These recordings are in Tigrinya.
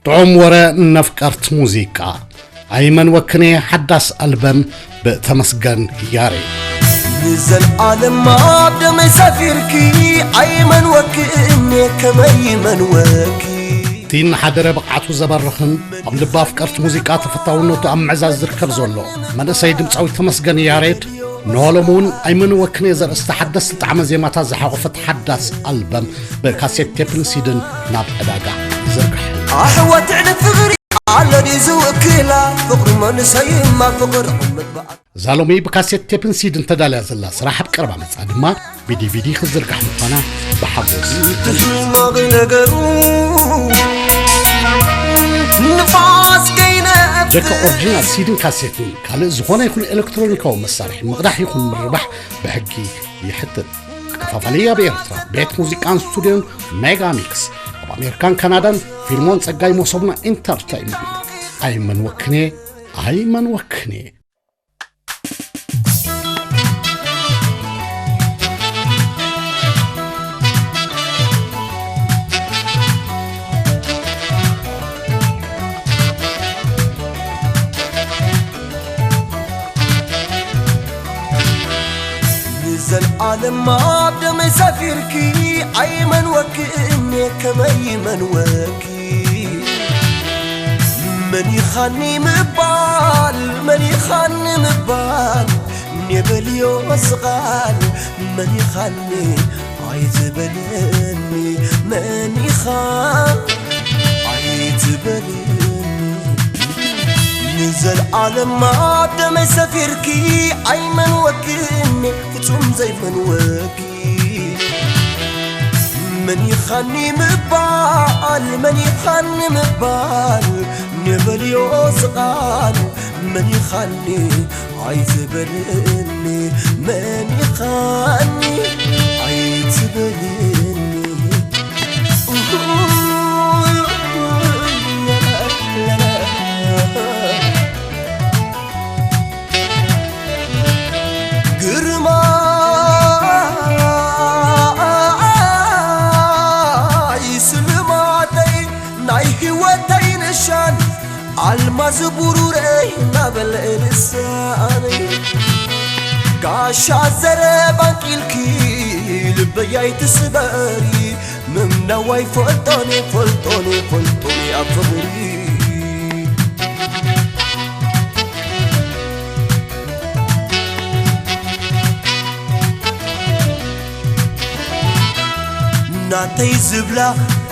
ጥዑም ወረ ነፍቀርት ሙዚቃ ኣይመን ወክኔ ሓዳስ ኣልበም ብተመስገን ያሬድ። ንዘልኣለም ኣብ ደመይ ሰፊርኪ ኣይመን ወክኔ ከመይ ይመን ወኪ። እቲ እናሓደረ ብቕዓቱ ዘበርኽን ኣብ ልቢ ኣፍቀርቲ ሙዚቃ ተፈታውነቱ ኣብ ምዕዛዝ ዝርከብ ዘሎ መንእሰይ ድምፃዊ ተመስገን ያሬድ ንሆሎም እውን ኣይመን ወክኔ ዘርእስታ ሓደስቲ ጣዕመ ዜማታት ዝሓቖፈት ሓዳስ ኣልበም ብካሴት ቴፕን ሲድን ናብ ዕዳጋ ይዘርግሕ። ኣሕዋት ትዕልፍ ፍቕሪ ኣሎ ድዩ ዝውክላ? ፍቕሪ መንእሰይማ ፍቕሪ ዕምት በኣል። እዛ ሎሚ ብካሴት ቴፕን ሲድን ተዳልያ ዘላ ስራሕ ኣብ ቀረባ መጻ ድማ ብዲቪዲ ክትዝርጋሕ ምዃና ብሓጎስ። ሕማቕ ነገሩ ንፋስ ከይነ ደቂ ኦሪጂናል ሲድን ካሴትን ካልእ ዝኾነ ይኹን ኤሌክትሮኒካዊ መሳርሒ ምቕዳሕ ይኹን ምርባሕ ብሕጊ ይሕትት። ኣከፋፋሊ ኣብ ኤርትራ ቤት ሙዚቃን ስቱድዮን ሜጋ ሚክስ፣ ኣብ ኣሜሪካን ካናዳን ፊልሞን ጸጋይ መሶብና ኢንተርተይንመንት። ኣይመን ወክኔ፣ ኣይመን ወክኔ። ንዘልኣለም ኣብ ደመይ ሰፊርኪ ኣይመን ወክኔ ከመይ ይመን ወኪ። መኒኻኒ ምባል መኒኻኒ ምባል ኔበልዮ ስቓል መኒኻኒ ኣይትበልኒ መኒኻ ኣይትበልኒ። ንዘልኣለም ኣብ ደመይ ሰፊርኪ ኣይመን ወክኔ ፍጹም ዘይመን ወኪ። መኒኻኒ ምባል መኒኻኒ ምባል ኔበልዮ ስቓል መኒኻኒ ኣይትበልኒ መኒኻኒ ኣይትበልኒ። ግርማይ ስልማተይ ናይ ህይወተይ ንሻን ኣልማዝ ብሩረይ ናበለ ልሳነይ ጋሻ ዘረባን ቂልኪ ልበይ ኣይትስበሪ ምምናዋይ ፈልጦኒ ፈልጦኒ ፈልጦኒ ኣብ ፍቕሪ። ናተይ ዝብላ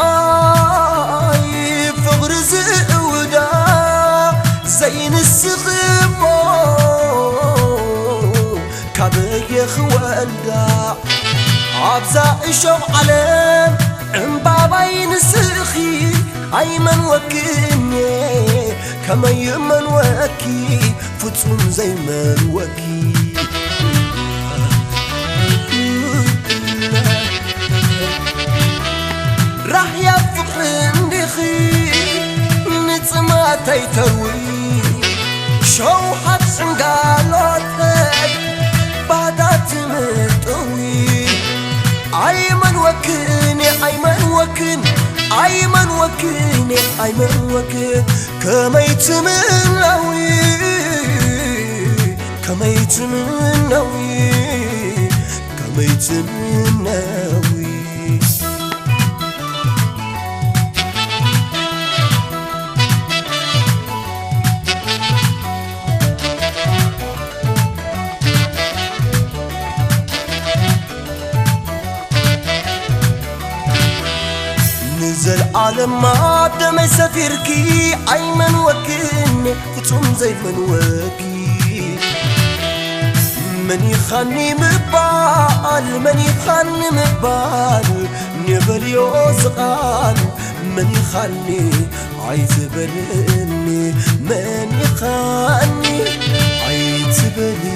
ኣይ ፍቕሪ ዝእውዳ ዘይንስኽሞ ካበየ ክወልዳ ኣብዛ እሾቕ ዓለም ዕምባባይ ንስኺ ኣይመን ወክኔ ከመይ ይመን ወኪ ፍጹም ዘይመን ወኪ። ራህያ ፍቕሪ እንዲኺ ንጽማተይ ተርዊ ሸውሃት ጽንጋሎተይ ባዳ ትምጥዊ ኣይመን ወክን ኣይመን ወክን ኣይመን ወክን ኣይመን ወክን ከመይ ትምነዊ ከመይ ትምነዊ ከመይ ትምነዊ። ንዘልኣለም ኣብ ደመይ ሰፊርኪ ኣይመንወክን ፍጹም ዘይመንወኪ መኒኻኒ ምባል መኒኻኒ ምባል ንበልዮ ዝቓል መኒኻኒ ኣይትበልኒ መኒኻኒ ኣይትበልኒ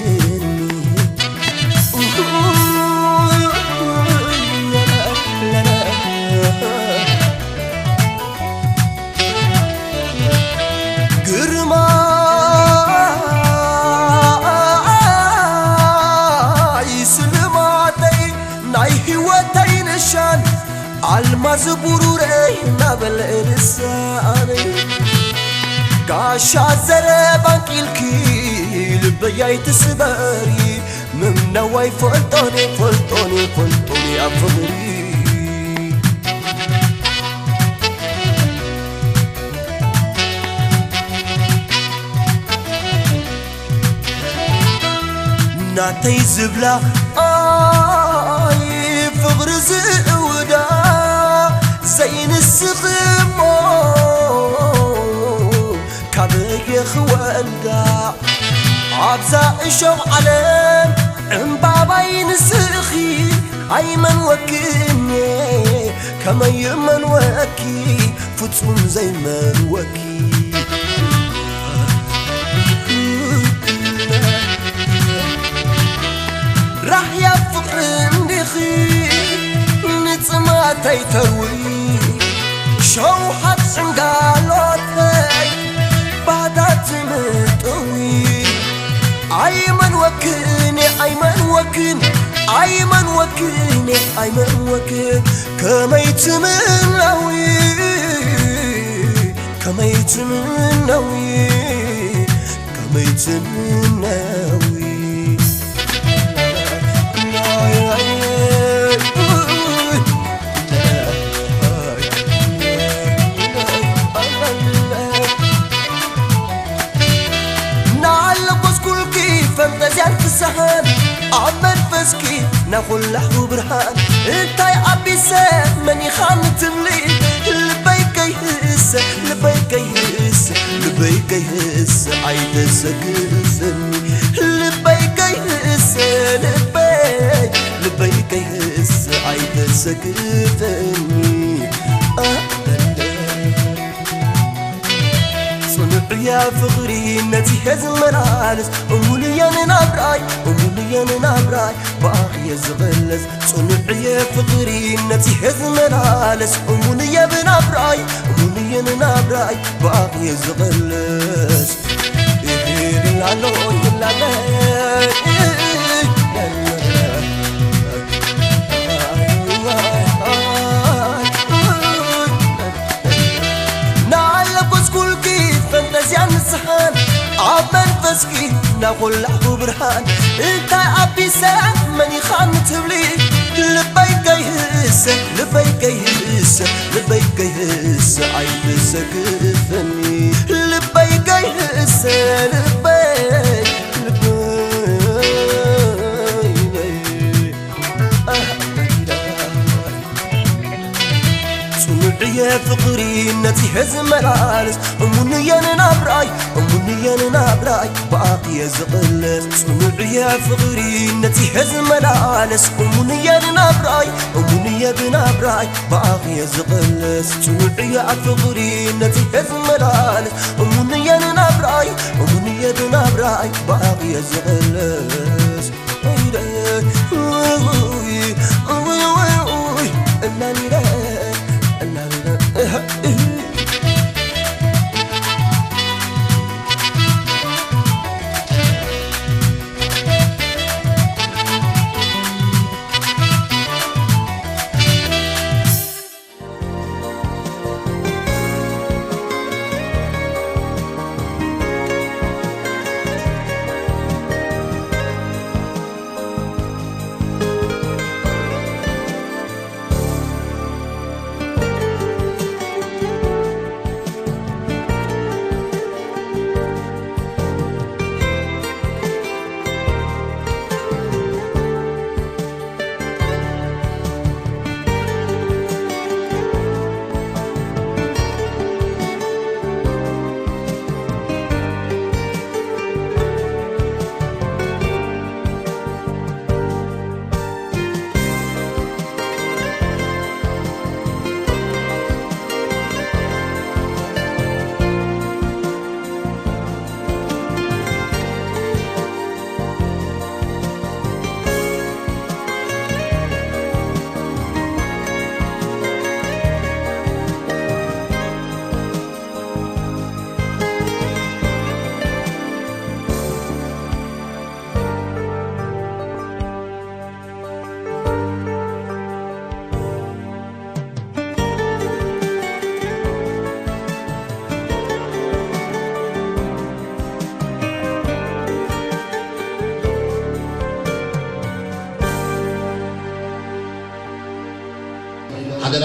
ግርማ ስልማተይ ናይ ህይወተይ ንሻን ኣልማዝ ብሩረይ እናበለ ልሳነይ ጋሻ ዘረባን ቂልኪ ልበይ ኣይትስበሪ፣ ምነዋይ ፈልጦኒ ፈልጦኒ ፈልጦኒ ኣብ ፍቕሪ። ናተይ ዝብላ ኣይ ፍቕሪ ዝእውዳ ዘይንስኽ እሞ ካበየ ክወልዳ ኣብዛ እሾቕ ዓለም ዕምባባይ ንስኺ ኣይመንወክን ከመይ እመንወኪ ፍጹም ዘይመንወኪ ራህያ ፍቕሪ እንዲኺ ንጽማተይ ተርዊ ሸውሃት ጽንጋሎተይ ባዳ ትምጥዊ ኣይመንወክን ኣይመንወክን ኣይመንወክን ኣይመንወክን ከመይ ትምነዊ ከመይ ትምነዊ ከመይ ትምነዊ ናለጎስኩልኪ ፈንጠዝያን ፍስሃን ኣብ መንፈስኪ ናኹላኹ ብርሃን እንታይ ኣቢሰ መኒኻኒ ትብሊ ልበይ ከይህሰ ልበይ ከይህሰ ልበይ ከይህሰ ኣይተሰክፍኒ ልበይ ከይህሰ ልበይ ልበይ ከይህሰ ኣይተሰክፍኒ ጽኑዕያ ፍቕሪ ነጺሄ ዝመላለስ እሙንየ ንናብራይ እሙንየ ንናብራይ ብኣኽየ ዝቕለስ ጽኑዕየ ፍቕሪ ነጺሄ ዝመላለስ እሙንየ ብናብራይ እሙንየ ንናብራይ ብኣኽየ ዝቕለስ ይላሎ ይላለ ናለጎስኩልኪ ፈንጠዝያ ንስሓን ኣብ መንፈስኪ ናኾላኹ ብርሃን እንታይ ኣቢሰ መኒኻኒ ትብሊ ልበይ ከይህሰ ልበይ ከይህሰ ልበይ ከይህሰ ኣይትሰክፍኒ ልበይ ከይህሰ ልበይ ልበይ ጽኑዕየ ፍቕሪ ነጺሄ ዝመላለስ እሙንየ ንናብራይ እሙንየ ንናብራይ ብኣኽየ ዝቕለስ ጽኑዕየ ፍቕሪ ነጺሄ ዝመላለስ እሙንየ ንናብራይ እሙንየ ብናብራይ ብኣኽየ ዝቕለስ ጽኑዕየ ኣብ ፍቕሪ ነጺሄ ዝመላለስ እሙንየ ንናብራይ እሙንየ ብናብራይ ብኣኽየ ዝቕለስ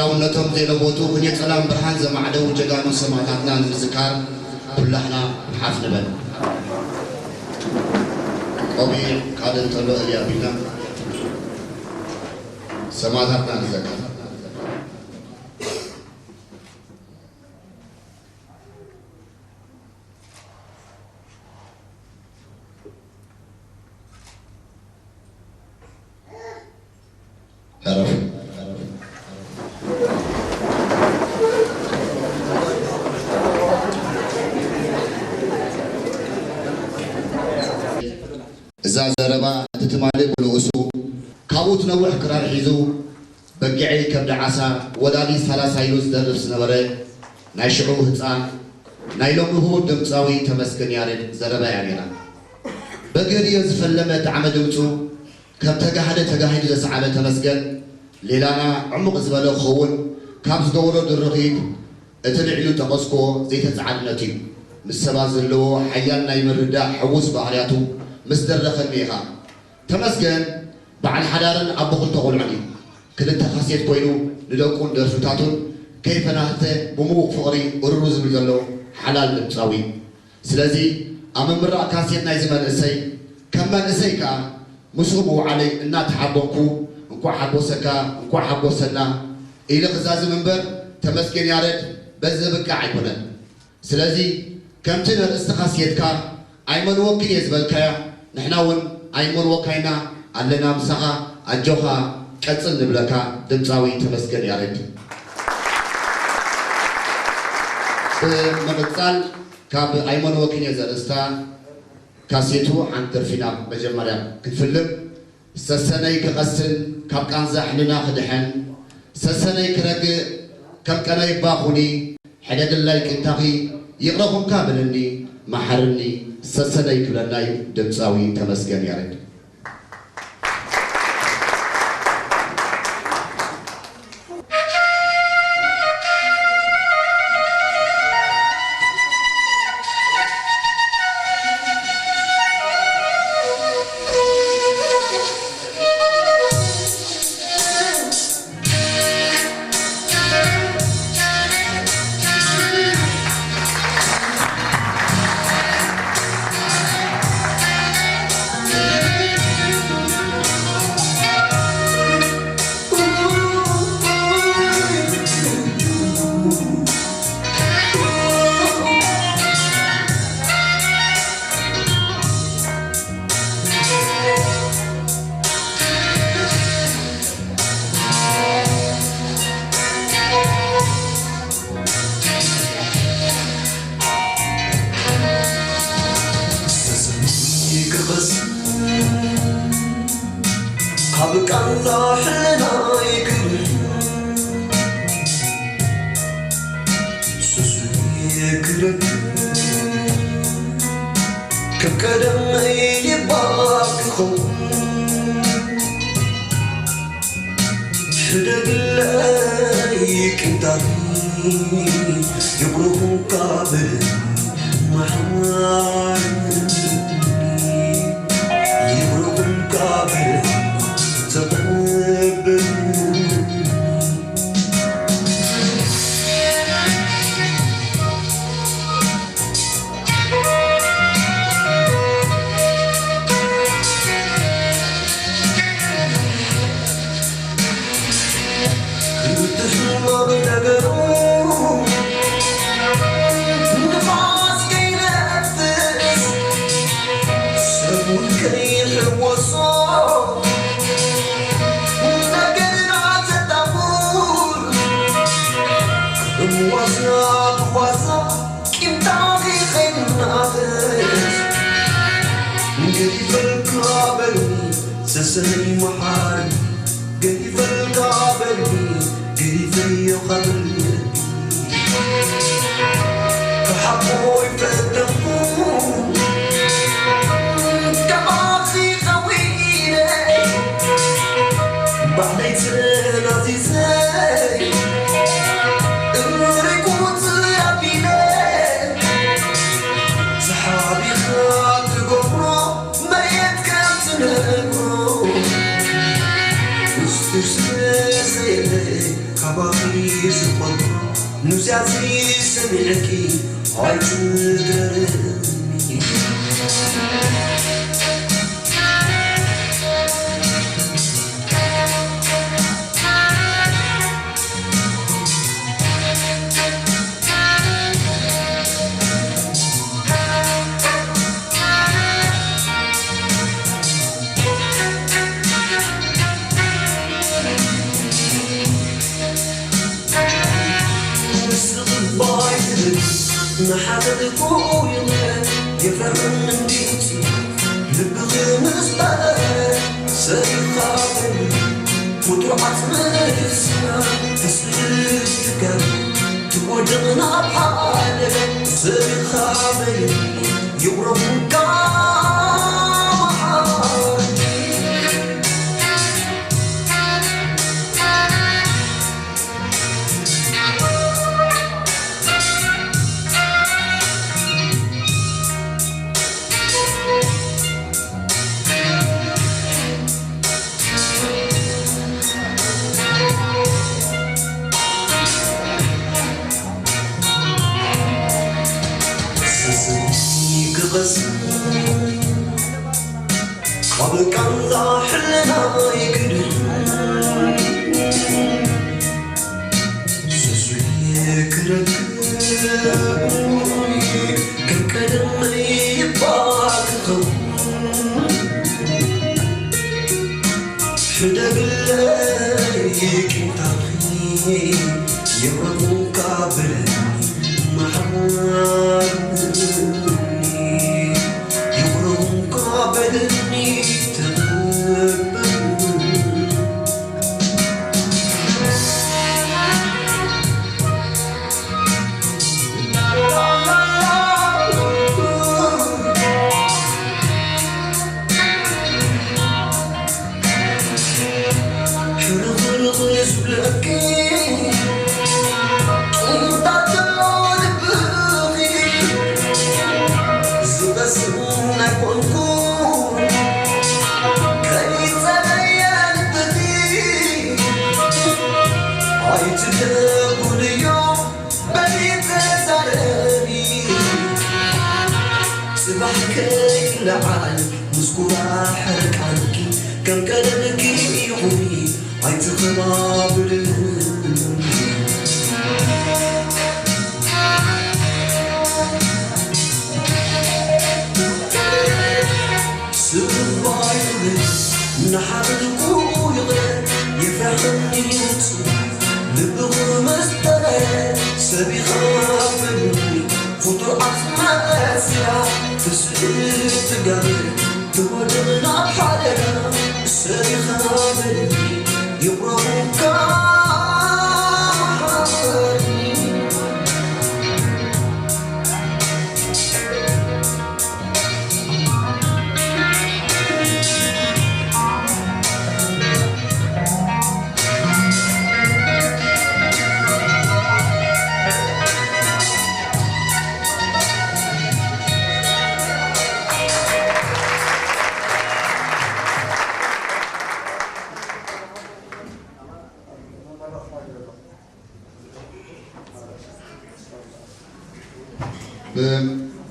ሕያውነቶም ዘይለወጡ ክንየ ጸላም ብርሃን ዘማዕደዉ ጀጋኑ ሰማእታትና ንምዝካር ኩላህና ሓፍ ንበል። ቆቢዕ ካልእ እንተሎ እልያ ኣቢልና ሰማእታትና ንዘክር። ሕረፉ። እዛ ዘረባ እቲ ትማሊ ብንኡሱ ካብኡ ትነውሕ ክራር ሒዙ በጊዐይ ከብዲ ዓሳ ወላዲ ሳላሳ ኢሉ ዝደርፍ ዝነበረ ናይ ሽዑ ህጻን ናይ ሎሚ ህቡብ ድምጻዊ ተመስገን ያሬድ ዘረባ እያ ነይራ። በግህድዮ ዝፈለመ ጣዕመ ድምጹ ከም ተጋህደ ተጋሂዱ ዘሰዓበ ተመስገን ሌላና ዕሙቕ ዝበለ ክኸውን ካብ ዝገበሮ ድርኺት እቲ ልዕሊኡ ጠቐስክዎ ዘይተጻዓድነቱ እዩ። ምስ ሰባት ዘለዎ ሓያል ናይ ምርዳእ ሕዉስ ባህርያቱ ምስ ደረኸኒ ኢኻ። ተመስገን በዓል ሓዳርን ኣቦ ክልተ ቆልዑን እዩ። ክልተ ካሴት ኮይኑ ንደቁን ደርፍታቱን ከይፈናህተ ብምዉቕ ፍቕሪ እሩሩ ዝብል ዘሎ ሓላል ድምጻዊ እዩ። ስለዚ ኣብ ምምራቕ ካሴት ናይዚ መንእሰይ ከም መንእሰይ ከኣ ምስኡ ምውዓለይ እናተሓበንኩ እንኳዕ ሓጎሰካ እንኳዕ ሓጎሰና ኢለ ክዛዝም እምበር ተመስገን ያረድ በዚ ዝብቃዕ ኣይኮነን። ስለዚ ከምቲ ነርእስቲ ካሴትካ ኣይመንወክን እየ ዝበልካያ ንሕና እውን ኣይንመንወካይና ኣለና ምሳኻ ኣጆኻ ቀጽል ንብለካ ድምጻዊ ተመስገን ያረድ። ብምቕጻል ካብ ኣይመንወክን እየ ዘርእስታ ካሴቱ ሓንቲ ደርፊ ኢና መጀመርያ ክንፍልም። ሰሰነይ ክቐስን ካብ ቃንዛ ሕልና ክድሕን ሰሰነይ ክረግእ ከም ቀነይ እባ ኩኒ ሕደግላይ ቅንታኺ ይቕረ ኩንካ በለኒ መሓርኒ ሰሰነይ ክብለና እዩ ድምጻዊ ተመስገን ያሬድ። ካብ ቃንዛ ሕልና ይግብር ሱሱ ይግረግ ከም ቀደም ይባክ ክኸውን ሕደግለይ ቅንጣት ይብሩኹም ካብ መሓር ይብሩኹም ካብ ተቐብል ሰሰነይ መሓሪ ገዲፈልካ በልኒ ገዲፈዮ ካብልኒ ክሓቦ ይፈተንኩ ካባኺ ኸዊነ ባዕለይ ተናዚዘ እምሪ ቁፅር ኣቢለ ሰሓቢኻ ትገብሮ መሬት ከም ትነግሮ ኑዛዚ ሰሚዕኪ ኣይትገርሚ። ንሓተትኩ ይኽእል የፍርሕን እንዲቲ ልብኺ ምስ ጠረ ሰሪኻ በል ፍጡር ዓጽምና ትስእል ትገር ትወድቕና ኣብ ሓደ ሰሪኻ በል ይቑረቡካ መሓሪ ክቐስን ካብ ቃንዛ ሕልናይ ክድን ሰሱይ ክረክብ ከም ቀደመይ ይባክኸው ሕደግለይ ቂምታኺ ይቕረቡካ ብለኒ መሓርኒ ይቕረቡካ በለኒ ተቐበልኒ ሕርኽርኽ ዝብለኪ ቂምታት ዘሎ ልብኺ ዝቐስን ኣይኮንኩን ከይጸለየ ልብኺ ኣይትደጉልዮ በሊ ተዛረቢ ጽባሕ ከይለዓል ምስ ኩራ ሕርቃንኪ ከም ቀደምኪ ይኹኒ ኣይትኸባብርኒ ስባይ ንሓበልኩ ይቕረ የፍርሐኒ ንጹ ልብኹ መስጠረ ሰብ ይኸብኒ ፍጡር ዓጽመ ስያ ትስእል ትገብር ትወድቕ ናብ ሓደጋ ሰብ ይኸብኒ ይቑረቡካ መሓርኒ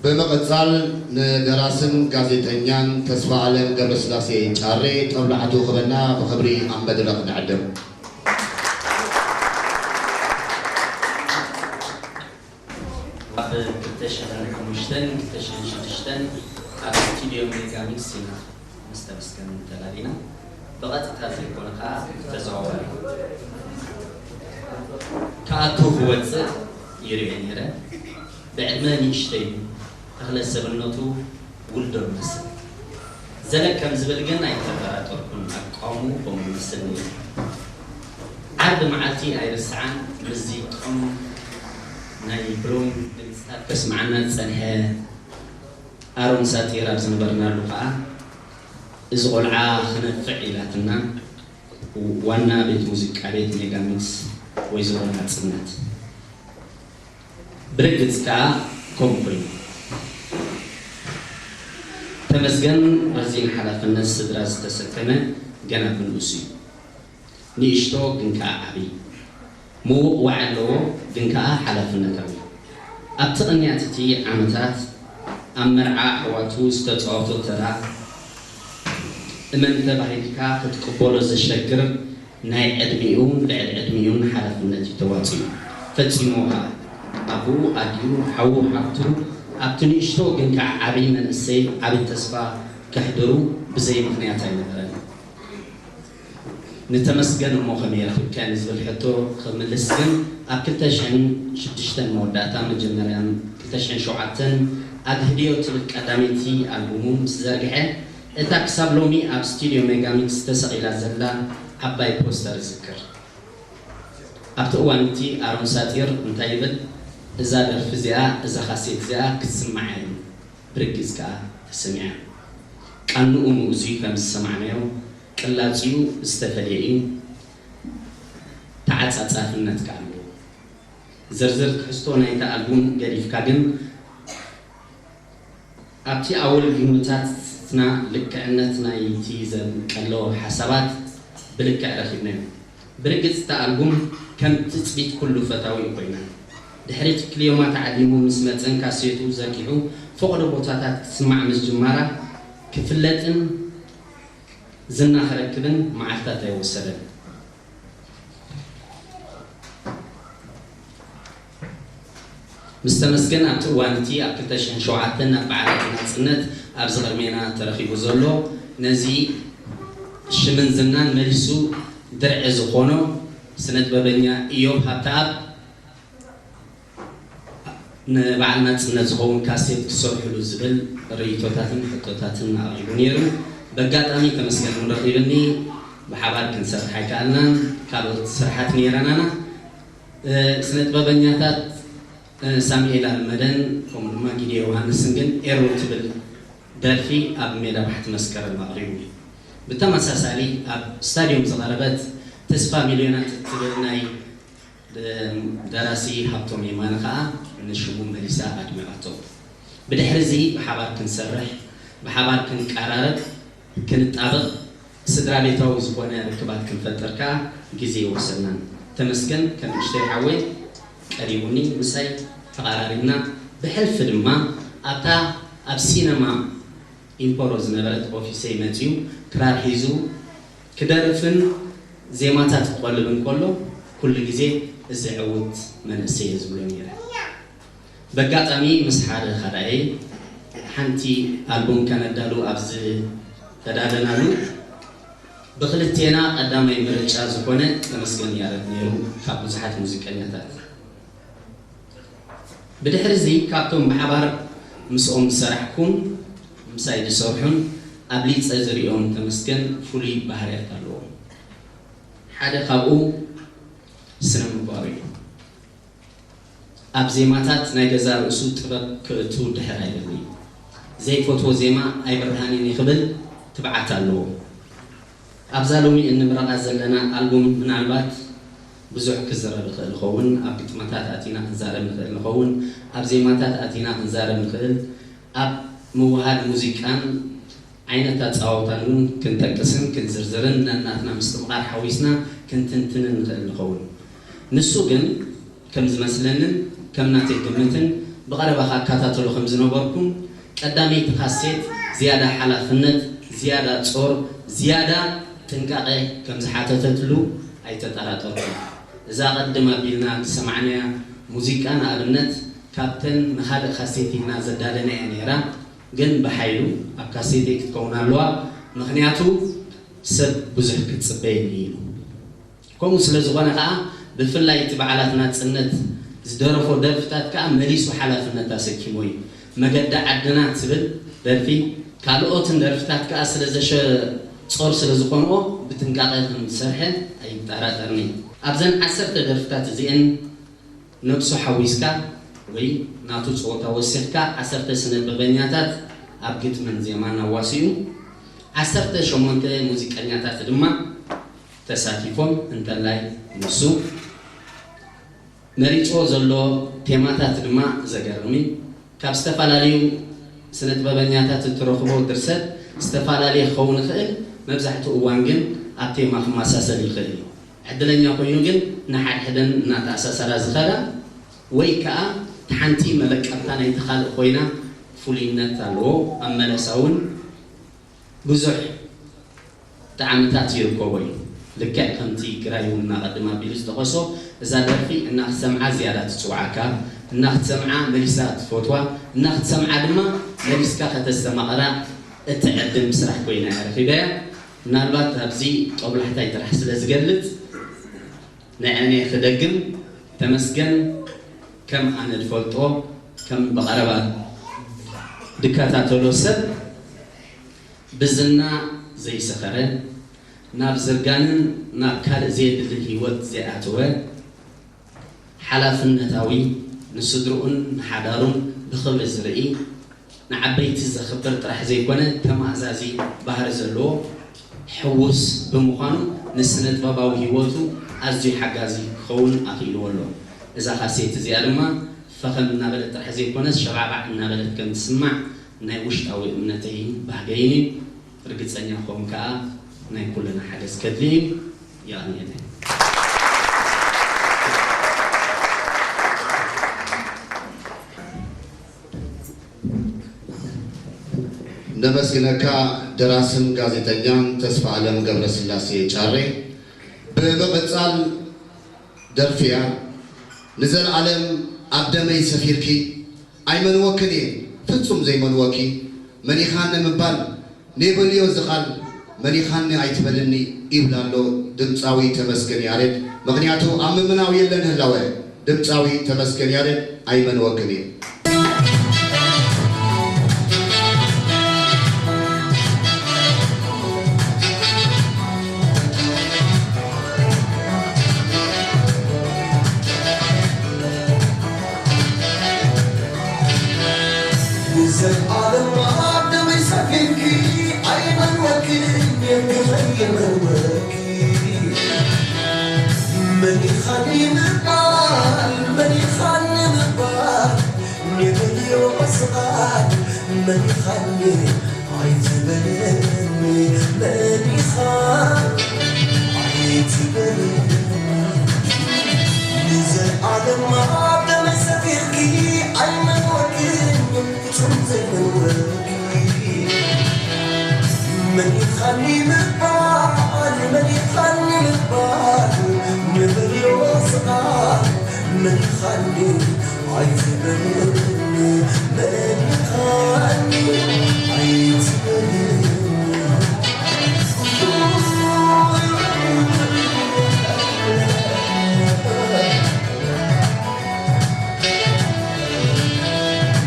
ብምቕጻል ንደራስን ጋዜጠኛን ተስፋኣለም ገብረስላሴ ጫሬ ጦብላሕቱ ክበና ብኽብሪ ኣብ መድረኽ ንዕድም። ኣብ ክልተ ሽሕን ሓሙሽተን ክልተ ሽሕን ሽዱሽተን ኣብ ስቱድዮ ሜጋ ሚክስ ኢና ምስ ተመስገን ተላሊና። ብቐጥታ ዘይኮነ ከኣ ብተዘዋዋሪ ክኣቱ ክወጽእ ይርእዮ ነይረ። ብዕድመ ንእሽተይ እዩ፣ ተኽለ ሰብነቱ ውልዶ ይመስል። ዘለቅ ከም ዝብል ግን ኣይተጠራጠርኩን፣ ኣቃውምኡ ከምኡ ይመስል ነይሩ። ዓርቢ መዓልቲ ኣይርስዓን፣ ምስዚ ጥዑም ናይ ብሮም ድምጽታት ከስምዓና ዝጸንሐ ኣሮን ሳጢር ኣብ ዝነበርናሉ ከኣ፣ እዚ ቆልዓ ክነፍዕ ኢላትና ዋና ቤት ሙዚቃ ቤት ሜጋ ሚክስ ወይዘሮ ናጽነት። ብርግጽ ከኣ ከምኡ ኮይኑ። ተመስገን ረዚን ሓላፍነት ስድራ ዝተሰከመ ገና ብንኡስ እዩ። ንእሽቶ ግን ከኣ ዓቢ። ምውቕዋዕ ኣለዎ፣ ግን ከኣ ሓላፍነታዊ። ኣብቲ ቅንያት እቲ ዓመታት ኣብ መርዓ ኣሕዋቱ ዝተጻወቶ ተራ እመን ተባሂልካ ክትቅበሎ ዘሸግር ናይ ዕድሚኡን ልዕሊ ዕድሚኡን ሓላፍነት እዩ ተዋጺኡ። ፈጺምዎ ከኣ። ኣቡኡ፣ ኣዲኡ፣ ሓዉ፣ ሓብቱ ኣብቲ ንእሽቶ ግን ከኣ ዓቢ መንእሰይ ዓቢ ተስፋ ከሕድሩ ብዘይ ምኽንያት ኣይነበረን። ንተመስገን እሞ ከመይ ረኺብካዮ ንዝብል ሕቶ ክምልስ ግን፣ ኣብ ክልተ ሽሕን ሽዱሽተን መወዳእታ መጀመርያን ክልተ ሽሕን ሸውዓተን ኣግህድዮ ትብል ቀዳመይቲ ኣልቡሙ ምስ ዘርግሐ፣ እታ ክሳብ ሎሚ ኣብ ስቱድዮ ሜጋሚክስ ተሰቒላ ዘላ ዓባይ ፖስተር እዝክር። ኣብቲ እዋን እቲ ኣሮን ሳጢር እንታይ ይብል? "እዛ ደርፊ እዚኣ፣ እዛ ካሴት እዚኣ ክትስማዕ እያ" ኢሉ። ብርግጽ ከኣ ተሰሚዓ። ቃንኡ ምኡዝ እዩ፣ ከም ዝሰማዕናዮ ቅላጽኡ ዝተፈልየ እዩ። ተዓጻጻፍነት ከኣ ኣለዎ። ዝርዝር ትሕዝቶ ናይታ ኣልቡም ገዲፍካ ግን፣ ኣብቲ ኣወል ግምታትና ልክዕነት ናይቲ ዘንቀሎ ሓሳባት ብልክዕ ረኺብናዮ። ብርግጽ እታ ኣልቡም ከም ትጽቢት ኩሉ ፈታዊኡ ኮይና። ድሕሪ ትክልዮማ ተዓዲሙ ምስ መጸን ካሴቱ ዘርጊሑ ፈቐዶ ቦታታት ክትስማዕ ምስ ጅማራ ክፍለጥን ዝና ክረክብን መዓልታት ኣይወሰደን። ምስ ተመስገን ኣብቲ እዋን እቲ ኣብ ክልተ ሽሕን ሸውዓተን ኣብ በዓላት ናጽነት ኣብዚ ቅድሜና ተረኺቡ ዘሎ ነዚ ሽምን ዝናን መሊሱ ድርዒ ዝኾኖ ስነ ጥበበኛ ኢዮብ ሃብተኣብ ንበዓል ናጽነት ዝኸውን ካሴት ክሰርሕሉ ዝብል ርእይቶታትን ሕቶታትን ኣቕሪቡ ነይሩ። በጋጣሚ ተመስገን እውን ረኺብኒ፣ ብሓባር ክንሰርሕ ኣይከኣልናን። ካልኦት ስራሓት ነይረናና። እ፣ ስነ ጥበበኛታት፣ እ፣ ሳሙኤል ኣለመደን ከምኡ ድማ ጊደ ዮሃንስን ግን ኤሩ ትብል ደርፊ ኣብ ሜዳ ባሕቲ መስከረም ኣቕሪቡ። ብተመሳሳሊ ኣብ ስታድዮም ዝቐረበት ተስፋ ሚልዮናት እትብል ናይ ደ-፣ ደራሲ ሃብቶም የማነ ከኣ ንሽሙ መሊሳ ኣድሚቓቶ። ብድሕሪ እዚ ብሓባር ክንሰርሕ፣ ብሓባር ክንቀራረብ፣ ክንጣበቕ፣ ስድራ ቤታዊ ዝኾነ ርክባት ክንፈጥር ከኣ ግዜ ኣይወሰድናን። ተመስገን ከም ንእሽተይ ሓወይ ቀሪቡኒ፣ ምሳይ ተቐራሪብና፣ ብሕልፊ ድማ ኣብታ ኣብ ሲነማ ኢምፖሮ ዝነበረት ኦፊሰይ መጺኡ ክራር ሒዙ ክደርፍን ዜማታት ክቖልብን ከሎ፣ ኩሉ ግዜ "እዚ ዕዉት መንእሰይ እየ" ዝብሎ ነይረ። በጋጣሚ ምስ ሓደ ኻልኣይ ሓንቲ ኣልቡም ከነዳሉ ኣብ ዝተዳለናሉ፣ ብክልቴና ቀዳማይ ምርጫ ዝኾነ ተመስገን ያረድ ነይሩ፣ ካብ ብዙሓት ሙዚቀኛታት። ብድሕሪ እዚ ካብቶም ብሓባር ምስኦም ዝሰራሕኩን ምሳይ ዝሰርሑን ኣብሊፀ ዝሪኦም ተመስገን ፍሉይ ባህርያት ኣለዎም። ሓደ ካብኡ ስነ ምግባሩ እዩ። ኣብ ዜማታት ናይ ገዛእ ርእሱ ጥበብ ክእቱ ድሕር ኣይብልን እዩ። ዘይፈትዎ ዜማ ኣይብርሃንን እዩ ክብል ትብዓት ኣለዎ። ኣብዛ ሎሚ እንምረቓ ዘለና ኣልቡም ምናልባት ብዙሕ ክዝረብ ይኽእል ይኸውን፣ ኣብ ግጥምታት ኣቲና ክንዛረብ ንኽእል ንኸውን፣ ኣብ ዜማታት ኣቲና ክንዛረብ ንኽእል፣ ኣብ ምውሃድ ሙዚቃን ዓይነት ኣጻዋውታን እውን ክንጠቅስን ክንዝርዝርን ነናትና ምስትምቓር ሓዊስና ክንትንትንን ንኽእል ንኸውን። ንሱ ግን ከም ዝመስለንን ከም ናተይ ግምትን ብቐረባ ክከታተሎ ከም ዝነበርኩን ቀዳመይቲ ካሴት ዝያዳ ሓላፍነት፣ ዝያዳ ጾር፣ ዝያዳ ጥንቃቐ ከም ዝሓተተትሉ ኣይተጠራጠርኩን። እዛ ቅድም ኣቢልና ዝሰማዕናያ ሙዚቃ ንኣብነት ካብተን ንኻልእ ካሴት ኢልና ዘዳለናያ ነይራ፣ ግን ብሓይሉ ኣብ ካሴተይ ክትከውን ኣለዋ፣ ምኽንያቱ ሰብ ብዙሕ ክትጽበየኒ ኢሉ። ከምኡ ስለ ዝኾነ ከኣ ብፍላይ እቲ በዓላት ናጽነት ዝደረፎ ደርፍታት ከኣ መሊሱ ሓላፍነት ኣሰኪሞ እዩ። መገዲ ዓድና ትብል ደርፊ ካልኦትን ደርፍታት ከኣ ስለ ዘሸ-፣ ጾር ስለ ዝኾንኦ ብጥንቃቐ ከም ዝሰርሐ ኣይጠራጠርን እዩ። ኣብዘን ዓሰርተ ደርፍታት እዚኤን ነብሱ ሓዊስካ ወይ ናቱ ጸወታ ወሲኽካ ዓሰርተ ስነ ጥበበኛታት ኣብ ግጥምን ዜማን ኣዋሲኡ፣ ዓሰርተ ሸሞንተ ሙዚቀኛታት ድማ ተሳቲፎም፣ እንተላይ ንሱ መሪጽዎ ዘሎ ቴማታት ድማ ዘገርም እዩ። ካብ ዝተፈላለዩ ስነ ጥበበኛታት እትረኽቦ ድርሰት ዝተፈላለየ ክኸውን ይኽእል፣ መብዛሕትኡ እዋን ግን ኣብ ቴማ ክመሳሰል ይኽእል እዩ። ዕድለኛ ኮይኑ ግን ንሓድሕደን እናተኣሳሰራ ዝኸዳ ወይ ከዓ እቲ ሓንቲ መለቀብታ ናይቲ ካልእ ኮይና ፍሉይነት ኣለዎ። ኣብ መለሳ እውን ብዙሕ ጣዕምታት ይርከቦ እዩ። ልክዕ ከምቲ ግራይ እውን እናቐድም ኣቢሉ ዝጠቐሶ፣ እዛ ደርፊ እናክትሰምዓ ዝያዳ ትፅውዓካ፣ እናክትሰምዓ መሊሳ ትፈትዋ፣ እናክትሰምዓ ድማ መሊስካ ከተስተማቕራ እትዕድም ስራሕ ኮይና እያ ረኺበያ። ምናልባት ኣብዚ ጦብላሕታይ ጥራሕ ስለ ዝገልጽ ንዐኔ ክደግም፣ ተመስገን ከም ኣነ ዝፈልጦ፣ ከም ብቐረባ ድከታተሎ ሰብ፣ ብዝና ዘይሰኸረ፣ ናብ ዝርጋንን ናብ ካልእ ዘየድሊ ህይወት ዘይኣተወ፣ ሓላፍነታዊ፣ ንስድርኡን ንሓዳሩን ብኽብሪ ዝርኢ፣ ንዓበይቲ ዘኽብር ጥራሕ ዘይኮነ ተማእዛዚ ባህሪ ዘለዎ ሕዉስ ብምዃኑ ንስነ ጥበባዊ ህይወቱ ኣዝዩ ሓጋዚ ክኸውን ኣኽኢልዎ ኣሎ። እዛ ካሴት እዚኣ ድማ ፈኸም እናበለት ጥራሕ ዘይኮነስ ሸባዕባዕ እናበለት ከም ትስማዕ ናይ ውሽጣዊ እምነተይን ባህገይን እዩ። ርግጸኛ ክኸውን ከኣ ናይ ኩልና ሓገዝ ከድሊ እዩ። የቐንየለይ። ነመስግነካ ደራስን ጋዜጠኛን ተስፋ ኣለም ገብረስላሴ ጫሬ። ብምቕጻል ደርፊያ ንዘለኣለም ኣብ ደመይ ሰፊርኪ ኣይመንወክን እየ ፍጹም ዘይመንወኪ መኒኻኒ ምባል ኔበልዮ ዝቓል መኒኻኒ ኣይትበልኒ ይብል ኣሎ ድምጻዊ ተመስገን ያሬድ። ምኽንያቱ ኣብ ምምናው የለን ህላወ ድምጻዊ ተመስገን ያሬድ ኣይመንወክን እየ። ንዘለኣለም ኣብ ደመይ ሰፊርኪ ኣይመንወክን የብኸይ የመንወኪ መኒኻኒ ምባል መኒኻኒ ምባል የብልዮ መስቓል መኒኻኒ ኣይትበለኒ መኒኻ ኣይትበለኒ ንዘለኣለም ኣብ ደመይ ሰፊርኪ ኣይመንወክን ፍጹም ዘይመንወኪ መኒኻኒ ምባል መኒኻኒ ምባል ንበልዮ ስቓል መኒኻኒ ኣይትበልኒ መኒኻኒ ኣይትበልኒ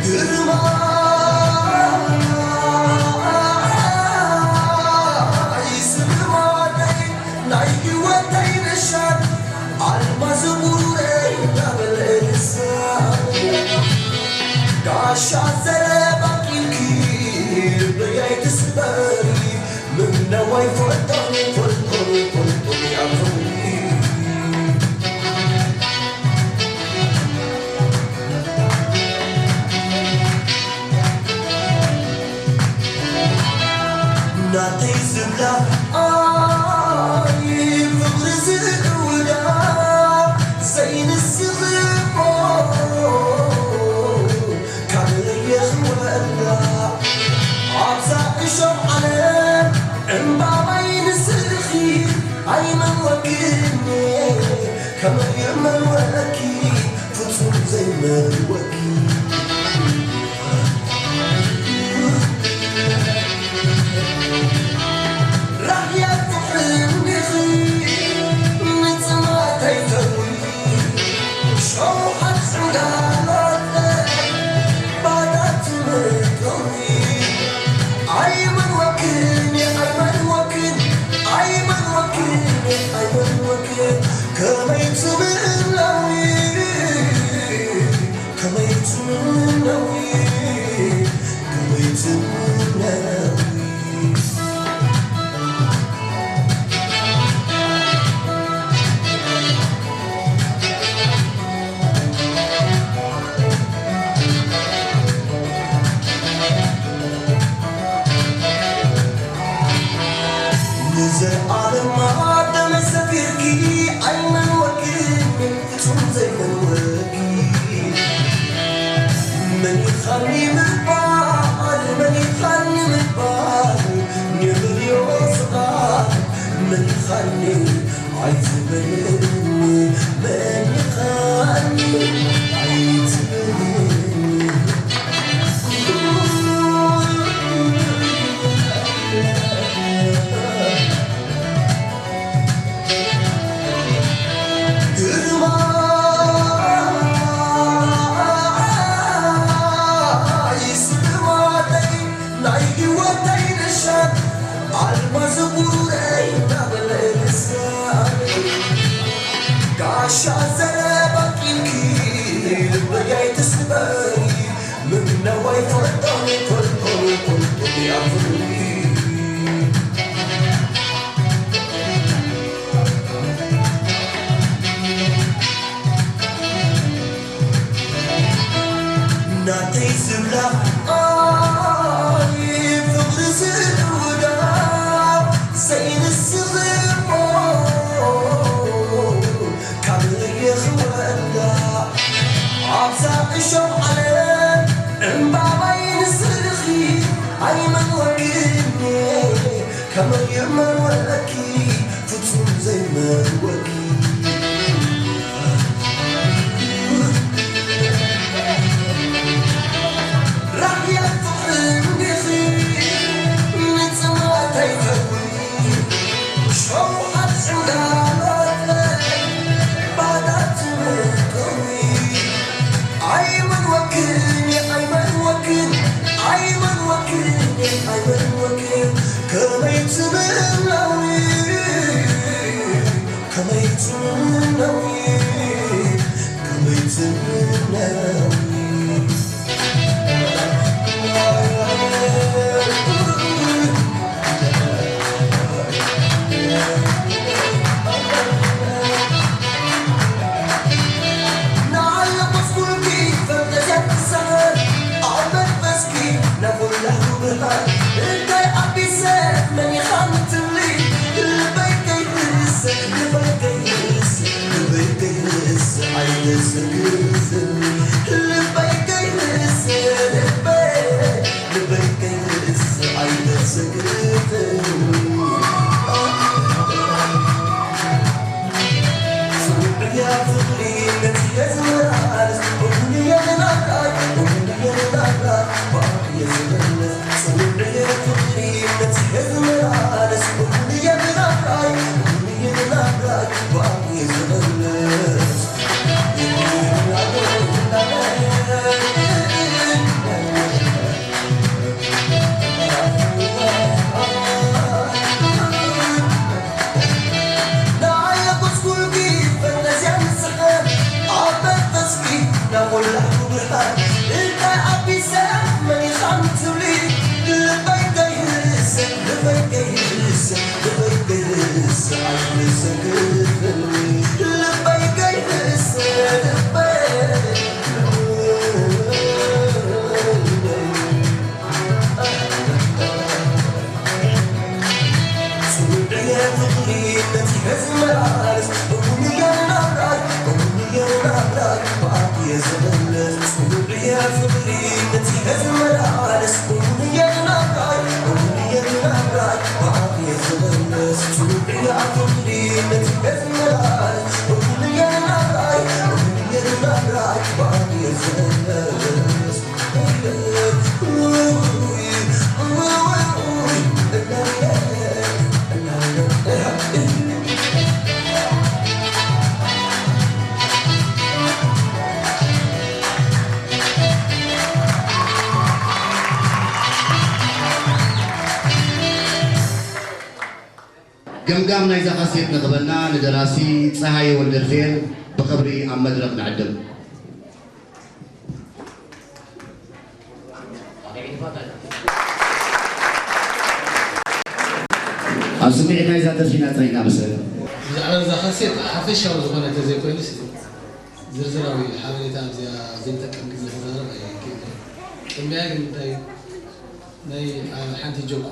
ግርማ ይስምማለይ ናይ ህይወተይ ነሻት ኣልማዝ ብሩረይ እንዳበለ ንሳ ጋሻ ዘረባ ኪልኪ ልበይ ኣይትስበሪ ምነው ኣይፈልጦን ይፈልጦን ይፈልጦን ይኣኽብኒ ናተይ ዝብላ ኣይ ፍቕሪ ዝእውዳ ዘይንስኽቦ ካበይ የኽወላ ኣብዛ እሾኽ ዓለም ዕምባባይ ንስኺ ኣይመንወክኒ ከመይ የመንወኪ ፍጹም ዘይመንወኪ ራህ መን ኢኻኒ ምባል፣ መን ኢኻኒ ምባል፣ ንኽሪኦ ስቓል፣ መን ኢኻኒ ኣይትበለኒ፣ መን ኢኻኒ ኣይትበለኒ። ግርማይ ስብሃተይ ናይ ህይወተይ ነሻት ኣልማዝ ቡረይ እናበለ ልሳነይ ጋሻ ዘረባ ቂምኪ ልበይ ኣይትስበሪ። ምነው ኣይፈልጦን ኣይፈልጦን ኣይፈልጦን ያፍሪ። ናተይ ዝብላ ኣይ ፍቕሪ ዝእውዳ ዘይንስኽሞ ካብ ለየ ክወዳ ኣብዛ እሾኽ ዓለም ዕምባባይ ንስኺ ኣይመንወክኒ ከመይ ይመንወኪ ፍጹም ዘይመንወኪ ራህያ ፍቕሪ እንዲኺ ንጽማተይ ተዊ ሸውሃት ዕምዳሎተይ ባዳ ትምቅዊ ኣይመንወክን ኣይመንወክን ኣይመንወክን ኣይመንወክን ከመይ ትምነዊ ከመይ ትምነዊ ከመይ ትምነዊ ገምጋም ናይዛ ካሴት ንኽበና ንደራሲ ጸሃየ ወልደርፌር ብኽብሪ ኣብ መድረኽ ንዕድም። ኣብ ስምዒት ናይዛ ደርፊ ኢና ጸኒሕና መሰለኒ። ብዛዕባ እዛ ካሴት ሓፈሻዊ ዝኾነ እንተዘይኮይኑስ ዝርዝራዊ ሓበሬታ ኣብዚኣ ዘይጠቅም ግዜ ክዛረብ ኣይክእልን። ቅድሚያ ግን እንታይ ናይ ሓንቲ ጆክ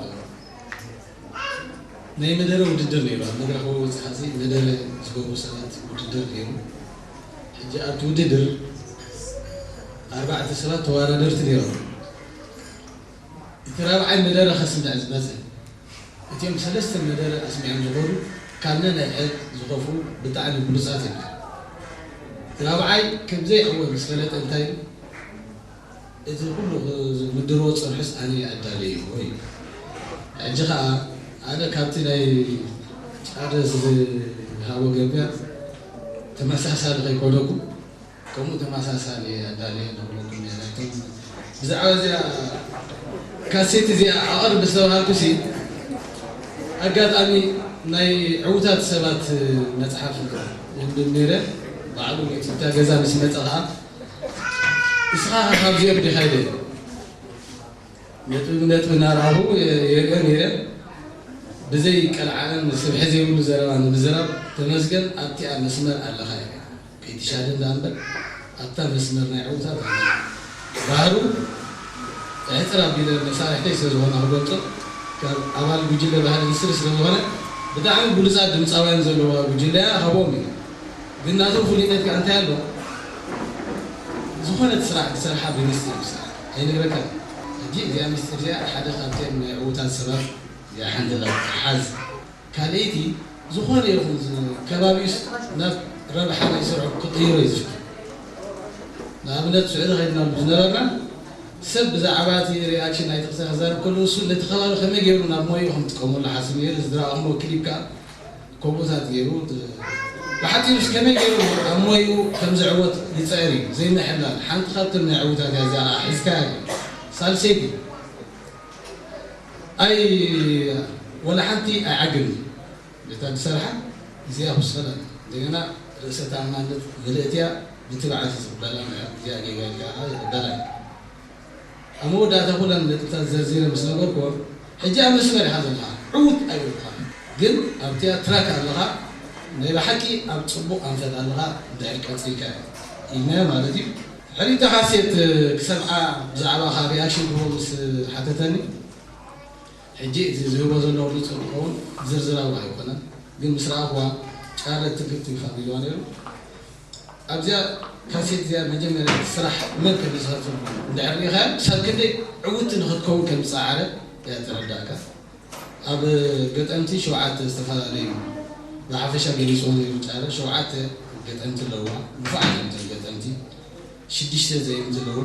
ናይ መደረ ውድድር ነይሩ። ኣብ መድረኽ ወፂኻ መደረ ዝገብሩ ሰባት ውድድር ነይሩ። ሕጂ ኣብቲ ውድድር ኣርባዕተ ሰባት ተወዳደርቲ ነይሮም። እቲ ራብዓይ መደረ ከስምዕ ዝመጸ፣ እቲኦም ሰለስተ መደረ ኣስሚዖም ዝኸዱ ካብ ነንሕድ ዝኸፍኡ ብጣዕሚ ብሉጻት እዮም። እቲ ራብዓይ ከም ዘይዕወት ምስ ፈለጠ እንታይ ኢሉ? እቲ ኩሉ ምድርዎ ጽንሑስ ኣነ ኣዳለዮ እዩ። ሕጂ ኸኣ ኣነ ካብቲ ናይ ጫርስ ዝሃቦ ገቢያ ተመሳሳሊ ከይኮነኩ ከምኡ ተመሳሳሊ ኣዳለየ ንብለኩም ነይረ። እቶም ብዛዕባ እዚኣ ካሴት እዚኣ ኣቕርብ ዝተባሃልኩሲ ኣጋጣሚ ናይ ዕዉታት ሰባት መጽሓፍ የንብብ ነይረ። ባዕሉ እቲ እታ ገዛ ምስ መጸ ኸኣ እስኻ ካብዚኦም ዲኻ ኢለ ነጥቢ ነጥቢ እናረኣኹ የርእዮ ነይረ። ብዘይ ቀልዓለም ስብሒ ዘይብሉ ዘረባ ንምዝራብ ተመስገን ኣብቲኣ መስመር ኣለኻ ኢለ። ከይትሻደ እንዳ እምበር ኣብታ መስመር ናይ ዕውታት ኣለኻ። ባህሩ ሕጽር ኣቢለ መሳርሕተይ ስለ ዝኾነ ክገልጾ ካብ ኣባል ጉጅለ ባህሊ ንስሪ ስለ ዝኾነ ብጣዕሚ ብሉጻት ድምጻውያን ዘለዋ ጉጅለ እያ ሃቦም እዩ። ግን ናቶም ፍሉይነት ከኣ እንታይ ኣሎ? ዝኾነት ስራሕ ክሰርሓ ብሚስጢር ክሰርሓ ኣይነግረካን። ሕጂ እዚኣ ሚስጢር እዚኣ ሓደ ካብቶም ናይ ዕዉታት ሰባት እዚኣ ሓንቲ እያ። ሓዝ ካልኣይቲ ዝኾነ ይኹን ዝ-፣ ከባቢውስ ናብ ረብሓ ናይ ስርሑ ክቕይሮ እዩ ዝፍትን። ንኣብነት ስዑዲ ከይድናሉ ዝነበርና ሰብ ብዛዕባ እቲ ሪኣክሽን ናይቲ ክልተ ክዛረብ ከሎ እሱ ነቲ ከባቢ ከመይ ገይሩ ናብ ሞይኡ ከም ጥቀመሉ ሓስብ ነይሩ። ዝረኣኹሞ ክሊፕ ከኣ ከምኡታት ገይሩ ት-፣ ብሓጺሩስ ከመይ ገይሩ ኣብ ሞይኡ ከም ዝዕወት ይጽዕር እዩ። ዘይምሕላል ሓንቲ ካብቶም ናይ ዕዉታት እያ እዚኣ ሒዝካያ እዩ። ሳልሰይቲ ኣይ ወላ ሓንቲ ኣይዓግብን። ነታ ዝሰርሓ እዚኣ ክውሰዳ እንደገና ርእሰ ተኣማንነት ምልእት እያ። ብትብዓት ዝቕበላ እዚኣ ጌጋ ኢልካ ይቕበላ እዩ። ኣብ መወዳእታ ኩለን ነጥብታት ዘርዚረ ምስ ነገርኩዎም ሕጂ ኣብ መስመር ኢኻ ዘለኻ። ዕዉት ኣይበልኩኻ ግን ኣብቲኣ ትራክ ኣለኻ። ናይ ብሓቂ ኣብ ጽቡቕ ኣንፈት ኣለኻ። እንድሕር ቀጺልካ ኢልናዮ ማለት እዩ። ሕሪታ ካሴት ክሰምዓ ብዛዕባኻ ሪኣክሽን ክህቦ ምስ ሓተተኒ ሕጂ እቲ ዝህቦ ዘለኹ ንጹር ክኸውን ዝርዝራዊ ኣይኮነን፣ ግን ምስ ረኣኽዋ ጫረ ትግርት ይፋ ኢልዋ ነይሩ። ኣብዚኣ ካሴት እዚኣ መጀመርያ ስራሕ መን ከም ዝሰርሕ እንድሕር ርኢኻዮ ክሳብ ክንደይ ዕውቲ ንኽትከውን ከም ዝጸዓረ እያ ተረዳእካ። ኣብ ገጠምቲ ሸውዓተ ዝተፈላለዩ ብሓፈሻ ገሊጽዎ ነይሩ ጫረ ሸውዓተ ገጠምቲ ኣለዋ። ንፉዓት እዮም እቶም ገጠምቲ ሽዱሽተ ዘየምቲ ኣለዉ።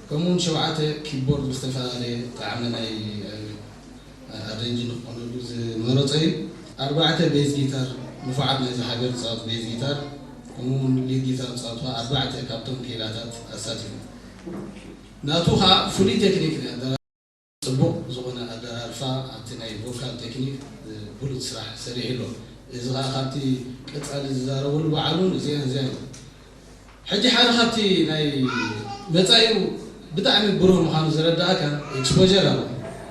ከምኡውን ሸውዓተ ኪቦርድ ብዝተፈላለየ ጣዕሚ ናይ ኣረንጅ ንክኾነሉ ዝመረፀ እዩ። ኣርባዕተ ቤዝ ጊታር ንፉዓት ናይዚ ሃገር ዝፃወት ቤዝ ጊታር ከምኡውን ሊድ ጊታር ዝፃወት ኣርባዕተ ካብቶም ክኢላታት ኣሳቲፉ። ናቱ ከዓ ፍሉይ ቴክኒክ ናይ ኣደራርፋ ፅቡቕ ዝኾነ ኣደራርፋ ኣብቲ ናይ ቮካል ቴክኒክ ብሉፅ ስራሕ ሰሪሑ ኣሎ። እዚ ከዓ ካብቲ ቀፃሊ ዝዛረበሉ ባዕሉን እዚኣን እዚኣን እዩ። ሕጂ ሓደ ካብቲ ናይ መጻኢኡ ብጣዕሚ ብሩህ ምዃኑ ዝረዳእካ ኤክስፖጀር ኣሎ።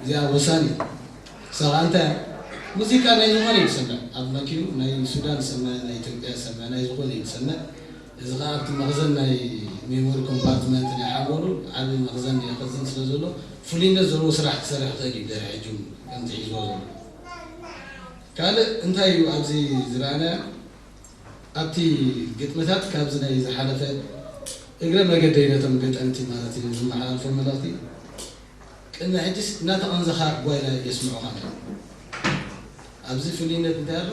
እዚኣ ወሳኒ። ንሳ ከዓ እንታይ እያ? ሙዚቃ ናይ ዝኾነ እዩ ዝሰምዕ። ኣብ መኪኑ ናይ ሱዳን ዝሰምዕ፣ ናይ ኢትዮጵያ ዝሰምዕ፣ ናይ ዝኾነ እዩ ዝሰምዕ። እዚ ከዓ ኣብቲ መኽዘን ናይ ሜሞሪ ኮምፓርትመንት ናይ ሓንጎሉ ዓቢ መኽዘን የኽዝን ስለ ዘሎ ፍሉይነት ዘለዎ ስራሕ ክሰርሕ ይኽእል እዩ። ድሕሪ ሕጂ እውን ከምቲ ሒዝዎ ዘሎ ካልእ እንታይ እዩ ኣብዚ ዝረኣናዮ? ኣብቲ ግጥምታት ካብዚ ናይ ዝሓለፈ እግረ መገደይ ነቶም ገጠምቲ ማለት እዩ ዝመሓላልፎ መልእኽቲ ቅድሚ ሕጅስ እናተቐንዘኻ ጓይላ የስምዑኻ ነይሩ። ኣብዚ ፍሉይነት እንታይ ኣሎ?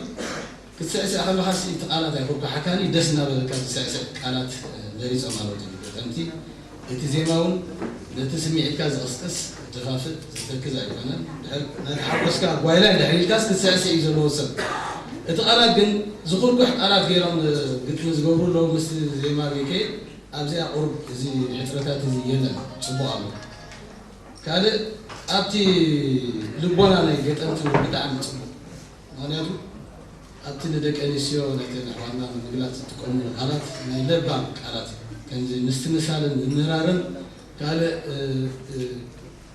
ክትስዕስዕ ከለኻሲ እቲ ቃላት ኣይኮርኩሓካን እዩ፣ ደስ እናበለካ ዝስዕስዕ ቃላት መሪጾም ኣለዉ እቶም ገጠምቲ። እቲ ዜማ እውን ነቲ ስምዒትካ ዝቕስቅስ፣ ዝደፋፍእ፣ ዝተክዝ ኣይኮነን። ድሕር ነቲ ሓጎስካ ጓይላ ድሕር ኢልካስ ክትስዕስዕ እዩ ዘለዎ ሰብ። እቲ ቃላት ግን ዝኹርኩሕ ቃላት ገይሮም ግጥሚ ዝገብሩ ኣለዉ ምስቲ ዜማ ዘይከይድ። ኣብዚኣ ቁሩብ እዚ ሕጽረታት እዚ የለን፣ ጽቡቕ ኣሎ። ካልእ ኣብቲ ልቦና ናይ ገጠምቲ እውን ብጣዕሚ ጽቡቕ። ምኽንያቱ ኣብቲ ንደቂ ኣንስትዮ ነተን ኣሕዋትና ንምግላጽ ዝጥቀምሉ ቃላት ናይ ለባም ቃላት ከምዚ ምስትምሳልን ምምራርን ካልእ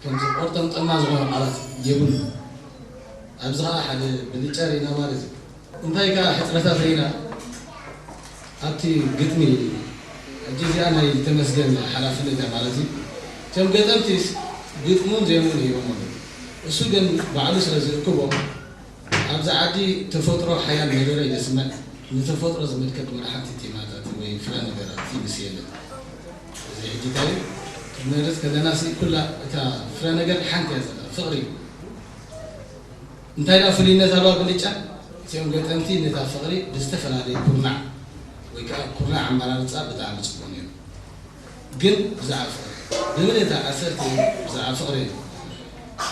ከምዚ ቆርጠምጠማ ዝኾነ ቃላት የብሉ። ኣብዚ ኸዓ ሓደ ብልጫ ርኢና ማለት እዩ። እንታይ ከኣ ሕጽረታት ርኢና ኣብቲ ግጥሚ ሕጂ እዚኣ ናይ ተመስገን ሓላፍነት እያ ማለት እዩ። እቶም ገጠምቲስ ግጥሙን ዜሙን ሂቦም ኣለዉ። እሱ ግን ባዕሉ ስለ ዝእክቦ ኣብዚ ዓዲ ተፈጥሮ ሓያል መደረ እዩ ዘስምዕ። ንተፈጥሮ ዝምልከት ወላ ሓንቲ ቴማታት ወይ ፍረ ነገራት ፊልምስ የለን። እዚ ሕጂ እንታይ እዩ? ክንመርጽ ከለና ሲ ኩላ እታ ፍረ ነገር ሓንቲ እያ ዘላ፣ ፍቕሪ እዩ። እንታይ ደኣ ፍሉይነት ኣለዋ ብልጫ? እቲኦም ገጠምቲ ነታ ፍቕሪ ብዝተፈላለየ ኩርናዕ ወይ ከዓ ኩርናዕ ኣመራርጻ ብጣዕሚ ጽቡቕ ነይሩ። ግን ብዛዕባ ፍቕሪ፣ ብምልእታ ዓሰርተ ብዛዕባ ፍቕሪ እዩ።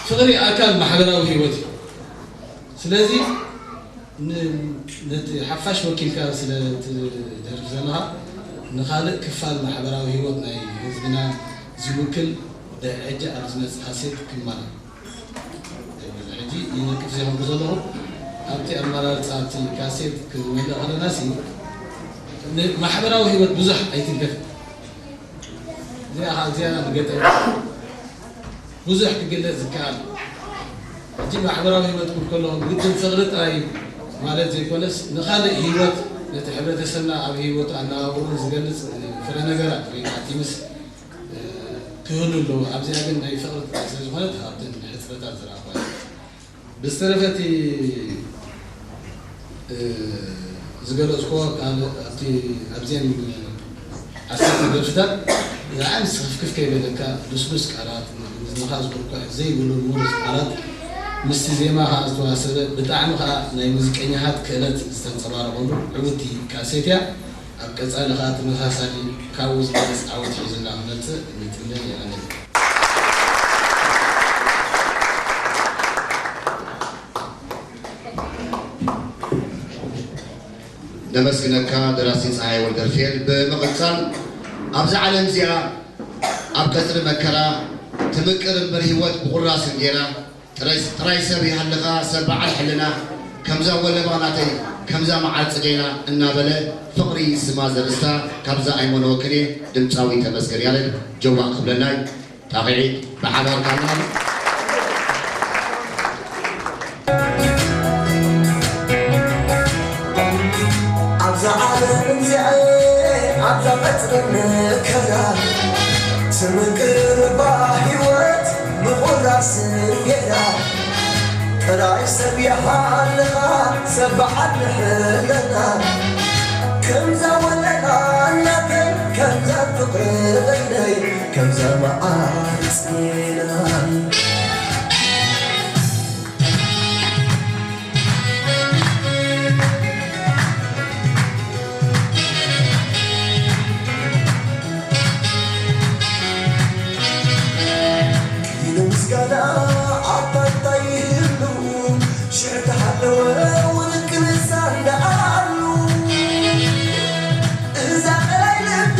ፍቕሪ ኣካል ማሕበራዊ ህይወት እዩ። ስለዚ ን-፣ ነቲ ሓፋሽ ወኪልካ ስለ ትደርፍ ዘለኻ፣ ንኻልእ ክፋል ማሕበራዊ ህይወት ናይ ህዝብና ዝውክል ድሕሪ ሕጂ ኣብ ዝመጽእ ካሴት ክማላእ። ሕጂ ይነቅፍ ዘይኮንኩ ዘለኹ፣ ኣብቲ ኣመራርጻ ኣብቲ ካሴት ክንመልእ ከለና ሲ፣ ንማሕበራዊ ህይወት ብዙሕ ኣይትንከፍ። እዚኣ ኸዓ እዚኣ ንገጠር ብዙሕ ክግለጽ ዝከኣል። ሕጂ ማሕበራዊ ህይወት ክብል ከለኹ ግድን ፍቕሪ ጥራይ ማለት ዘይኮነስ፣ ንኻልእ ህይወት፣ ነቲ ሕብረተሰብና ኣብ ህይወቱ ኣነባብርኡን ዝገልጽ ፍረ ነገራት ወይ ከዓ ቲምስ ክህሉ ኣለዎ። ኣብዚኣ ግን ናይ ፍቕሪ ጥራይ ስለ ዝኾነት፣ ኣብተን ሕጽረታት ዝረኣኹዋ እየን። ብዝተረፈ እቲ፣ እ፣ ዝገለጽኩዎ ካልእ ኣብቲ፣ ኣብዚአን ዓሰርተ ደርፍታት ብጣዕሚ ስኽፍክፍ ከይበለካ፣ ልስሉስ ቃላት፣ ንዝንኻ ዝኹርኳዕ ዘይብሉ ምሩዝ ቃላት፣ ምስቲ ዜማ ኸኣ ዝተዋሰበ፣ ብጣዕሚ ኸኣ ናይ ሙዚቀኛታት ክእለት ዝተንጸባረቐሉ ዕውትቲ ካሴት እያ። ኣብ ቀጻሊ ኸኣ ተመሳሳሊ ካብኡ ዝበልጽ ዓወት ሒዙልና ክመጽእ ንትምነን። የቐንየለይ። ነመስግነካ ደራሲ ጸሃየ ወልደርፍኤል። ብምቕጻል፣ ኣብዛ ዓለም እዚኣ ኣብ ቀጽሪ መከራ ትምቅር እምበር ህይወት ብቑራስ እንጌራ፣ ጥራይ፣ ጥራይ ሰብ ይሃልኻ ሰብ በዓል ሕልና፣ ከምዛ ወለባ ናተይ፣ ከምዛ መዓር ጽጌና እናበለ ፍቕሪ ስማ ዘርእስታ ካብዛ ኣይመነወክን እየ ድምጻዊ ተመስገን ያረድ ጀዋዕ ክብለና እዩ። ጣቕዒት ብሓባር ካና ኣብዛ ዓለም እዚኣ፣ ኣብዛ ቀጽሪ መከራ፣ ትምቅር እባ ህይወት ብቑራስ እንጌራ። ጥራይ ሰብ ይሃልኻ ሰብ በዓል ሕልና፣ ከምዛ ወለላ እናተይ፣ ከምዛ ፍቕሪ በይነይ፣ ከምዛ መዓር ጽጌና። ኪሎ ምስጋና ኣታ እንታይ ይህሉ፣ ሽሕ ተሃለወ እውን ክንሳን ደኣሉ። እዛ ቀላይ ልቢ፣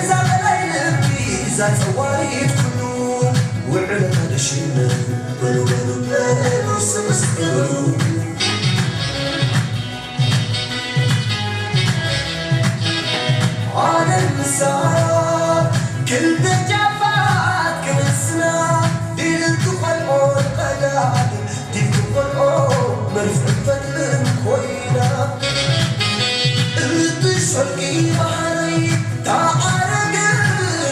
እዛ ቀላይ ልቢ፣ እዛ ጸዋሪት ኩሉ፣ ውዕለታ ደሽነ፣ በሉ፣ በሉ፣ በሉ፣ ስብስ በሉ። ኣነ ምሳ ክልተ ጫፋት ክንስና፣ ድልቱ ቆልቆ ቀዳድ፣ ድልቱ ቆልቆ መርፍእ ፈትልን ኮይና። እቲ ሸርቂ ባሕረይ ተዓረገ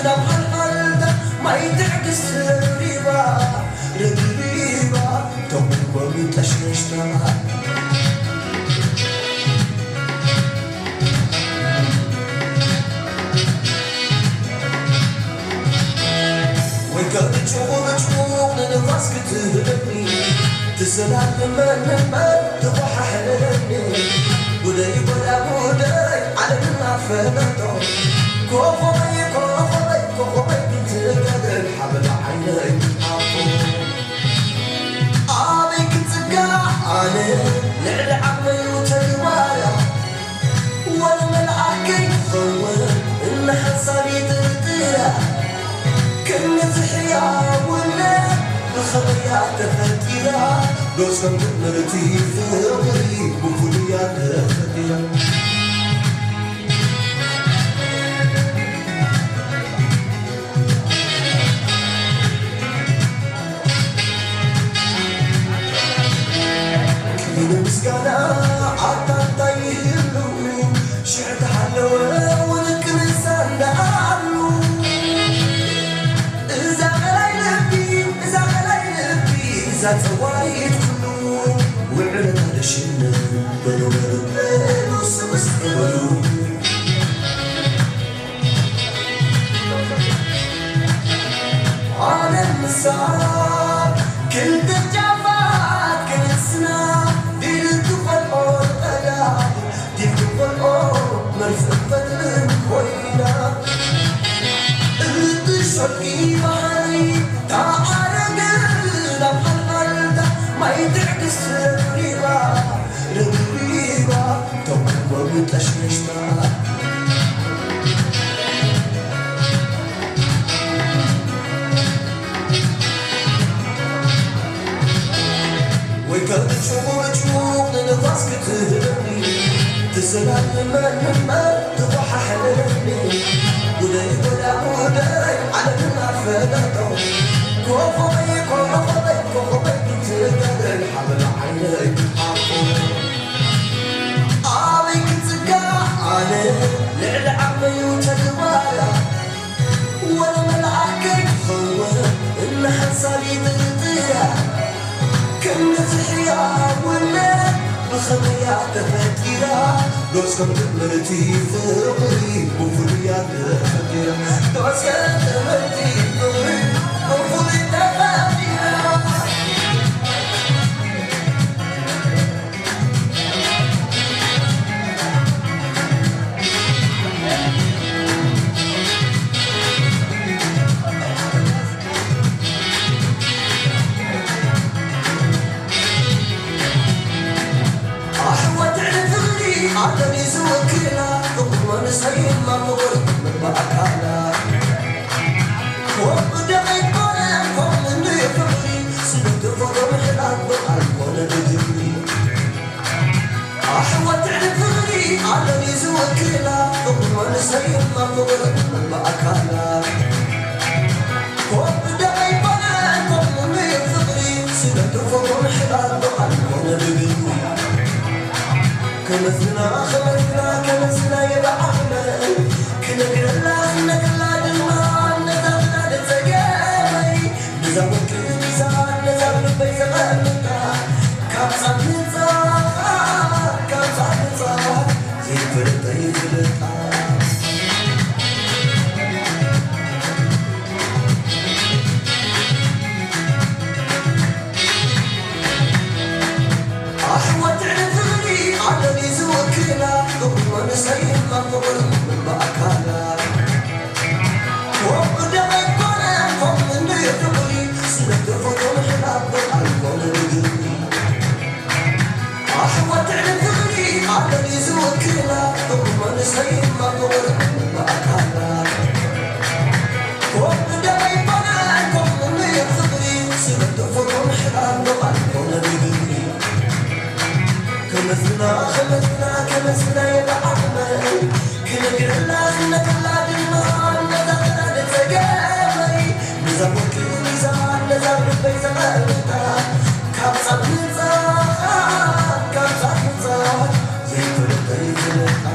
ናብ ሓልሓልታ፣ ማይ ትዕግስቲ ረብሪባ፣ ረብሪባ፣ ተጉልጎሉ ጠሽሽታ። ወይ ከብጭቑ ብጭቑቕ ንንፋስ ክትህበኒ፣ ትሰላም እመን እምበር ትኾሓሕለኒ። ጉደይ ጎዳ ጉደይ ዓለምና ፈለጦ። ኮኾበይ ኮኾበይ ኮኾበይ ክትገደል ሓበላ ዓይነይ ትሓፎ። ኣበይ ክጽጋዕ ኣነ ልዕሊ ዓቕመዩ ተግባራ። ወላ መልኣክ ከይትኸውን እንሓንሳብ ይጥርጥራ። ከምዚ ሕያውነት ብኸመያ ተፈጢራ? ዶ ሰብ ምእንቲ ፍቕሪ ብፍሉያ ተፈጢራ? ኪሎ ምስጋና ኣታ እንታይ ይህሉ፣ ሽሕ ተሃለወ እውን ክንሳን ደኣሉ። እዛ ቀላይ ልቢ፣ እዛ ቀላይ ልቢ፣ እዛ ጸዋሪት ኩሉ፣ ውዕለታ ደሽነ፣ በሉ፣ በሉ፣ በሉ፣ ስብስ በሉ። ክልተ ጫፋት ክልስና ድል ትኾልኦ ቀዳም ድል ትኾልኦ መርፍእ ፈትልን ኮይና እልቲ ሸቂ ባሕሪ ተዓረገ ናብ ሓልሓልታ ማይ ትዕግስቲ ሪባ ርብሪባ ተውቦም ጠሽመሽታ ወይ ከም ጭቑርጭቕ ንንፋስ ክትህበኒ ትሰላም መን እምበር ትወሓሕለኒ ጉደይ ጎዳ ጉደይ ዓለምና ፈለጦ ኮኾበይ ኮኾበይ ኮኾበይ ክትገረይ ሓበላ ዓይነይ ክትሓቆ ኣበይ ክጽጋዕ ኣነ ልዕሊ ዓበዩ ተግባራ ወደ መልኣከይ ክኸውን እነ ሓሳብ ይጥርጥራ ከም ነዚ ሕያውነት ብኸመያ ተፈጢራ ዶስ ከም ትምህርቲ ፍቕሪ ብፍሉያ ተፈጢራ ዶስ ከም ትምህርቲ ፍቕሪ ብፍሉይ ተፈጢራ ኣሕዋት ትዕልፍኒ ዓለም እዩ ዝወክላ ፍቕሪ መንሰይማ ፍቕሪ ምባኣካላ ኮም ደቐይኮነ ኮም እንድዩ ፍቕሪ ስለ ተፈጥሮ ምሕዳር ብቓል ኮነ ብግብሪ ኣሕዋት ትዕልፍኒ ዓለም እዩ ዝወክላ ፍቕሪ መንሰይማ ፍቕሪ ምባኣካላ ኮም ደቐይኮነ ኮም እንድዩ ፍቕሪ ስለ ተፈጥሮ ምሕዳር ብቓል ኮነ ብግብሪ ከመስግና ከመስግና ከመስግና የብዓለ ክነግረላ ክነግረላ ድማ ነዛ ዝናደ ጸገመይ ነዛ ወርቂ ሚዛን ነዛ ኣብ ልበይ ዘቐምጣ ካብ ጻት ንጻት ካብ ጻት ንጻት ዘይፈልጠ ይፍለጣ ኣሕዋት ትዕልፍኒ ዓለም እዩ ዝወክላ ፍቕሪ መንሰይማ ፍቕሪ ምባኣካላ ኮም ደቐይኮነ ኮም እንድዩ ፍቕሪ ስለ ተፈጥሮ ምሕዳር ብቓል ኮነ ብግብሪ ኣሕዋት ትዕልፍኒ ዓለም እዩ ዝወክላ ፍቕሪ መንሰይማ ፍቕሪ ምባኣካላ ኮም ደቐይኮነ ኮም እንድዩ ፍቕሪ ስለ ተፈጥሮ ምሕዳር ብቓል ኮነ ብግብሪ ከመስግና ከመስግና ከመስግና የብዓመ ክነግረላ ክነግረላ ድማ ነዛ ተናደ ጸገመይ ነዛ ወርቂ ሚዛን ነዛ ኣብ ልበይ ዘቐምጣ ካብ ጻት ንጻት ካብ ጻት ንጻት ዘይፈለጠ ይፍለጣ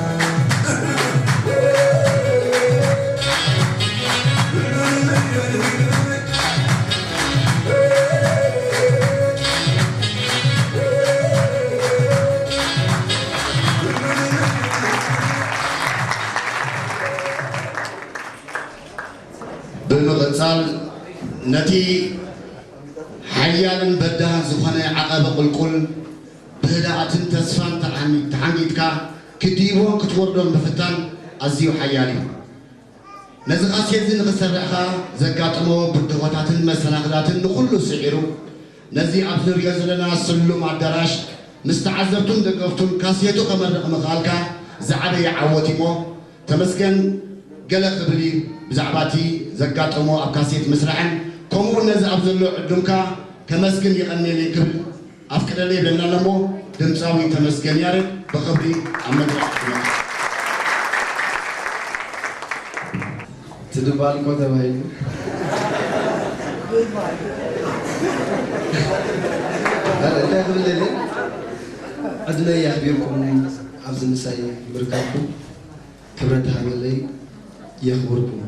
ብምቕጻል ነቲ ሓያልን በዳህን ዝኾነ ዓቐበ ቁልቁል ብህድኣትን ተስፋን ተዓኒ- ተሓንጊጥካ ክትድይቦን ክትወርዶን ምፍታን ኣዝዩ ሓያል እዩ። ነዚ ካሴት እዚ ንኽሰርሕ ከኣ ዘጋጠሞ ብድሆታትን መሰናኽላትን ንኹሉ ስዒሩ ነዚ ኣብዚ ንሪኦ ዘለና ስሉም ኣዳራሽ ምስ ተዓዘብቱን ደገፍቱን ካሴቱ ከመርቕ ምኽኣልካ ዝዓበየ ዓወት እዩሞ ተመስገን ገለ ክብል እዩ ብዛዕባ እቲ ዘጋጠሞ ኣብ ካሴት ምስራሕን ከምኡ እውን ነዚ ኣብ ዘሎ ዕዱምካ ከመስግን የቐንየለይ ክብል ኣፍቅደለይ ይብለና ኣሎ እሞ ድምፃዊ ተመስገን ያሬድ ብኽብሪ ኣብ መድረኽ ክመጽእ ትድባልቆ ተባሂሉ እንታይ ክብል ደልየ ዕድመይ ኣኽቢርኩም ኣብዚ ምሳይ ምርካብኩም ክብረት ሃበለይ የኽብርኩም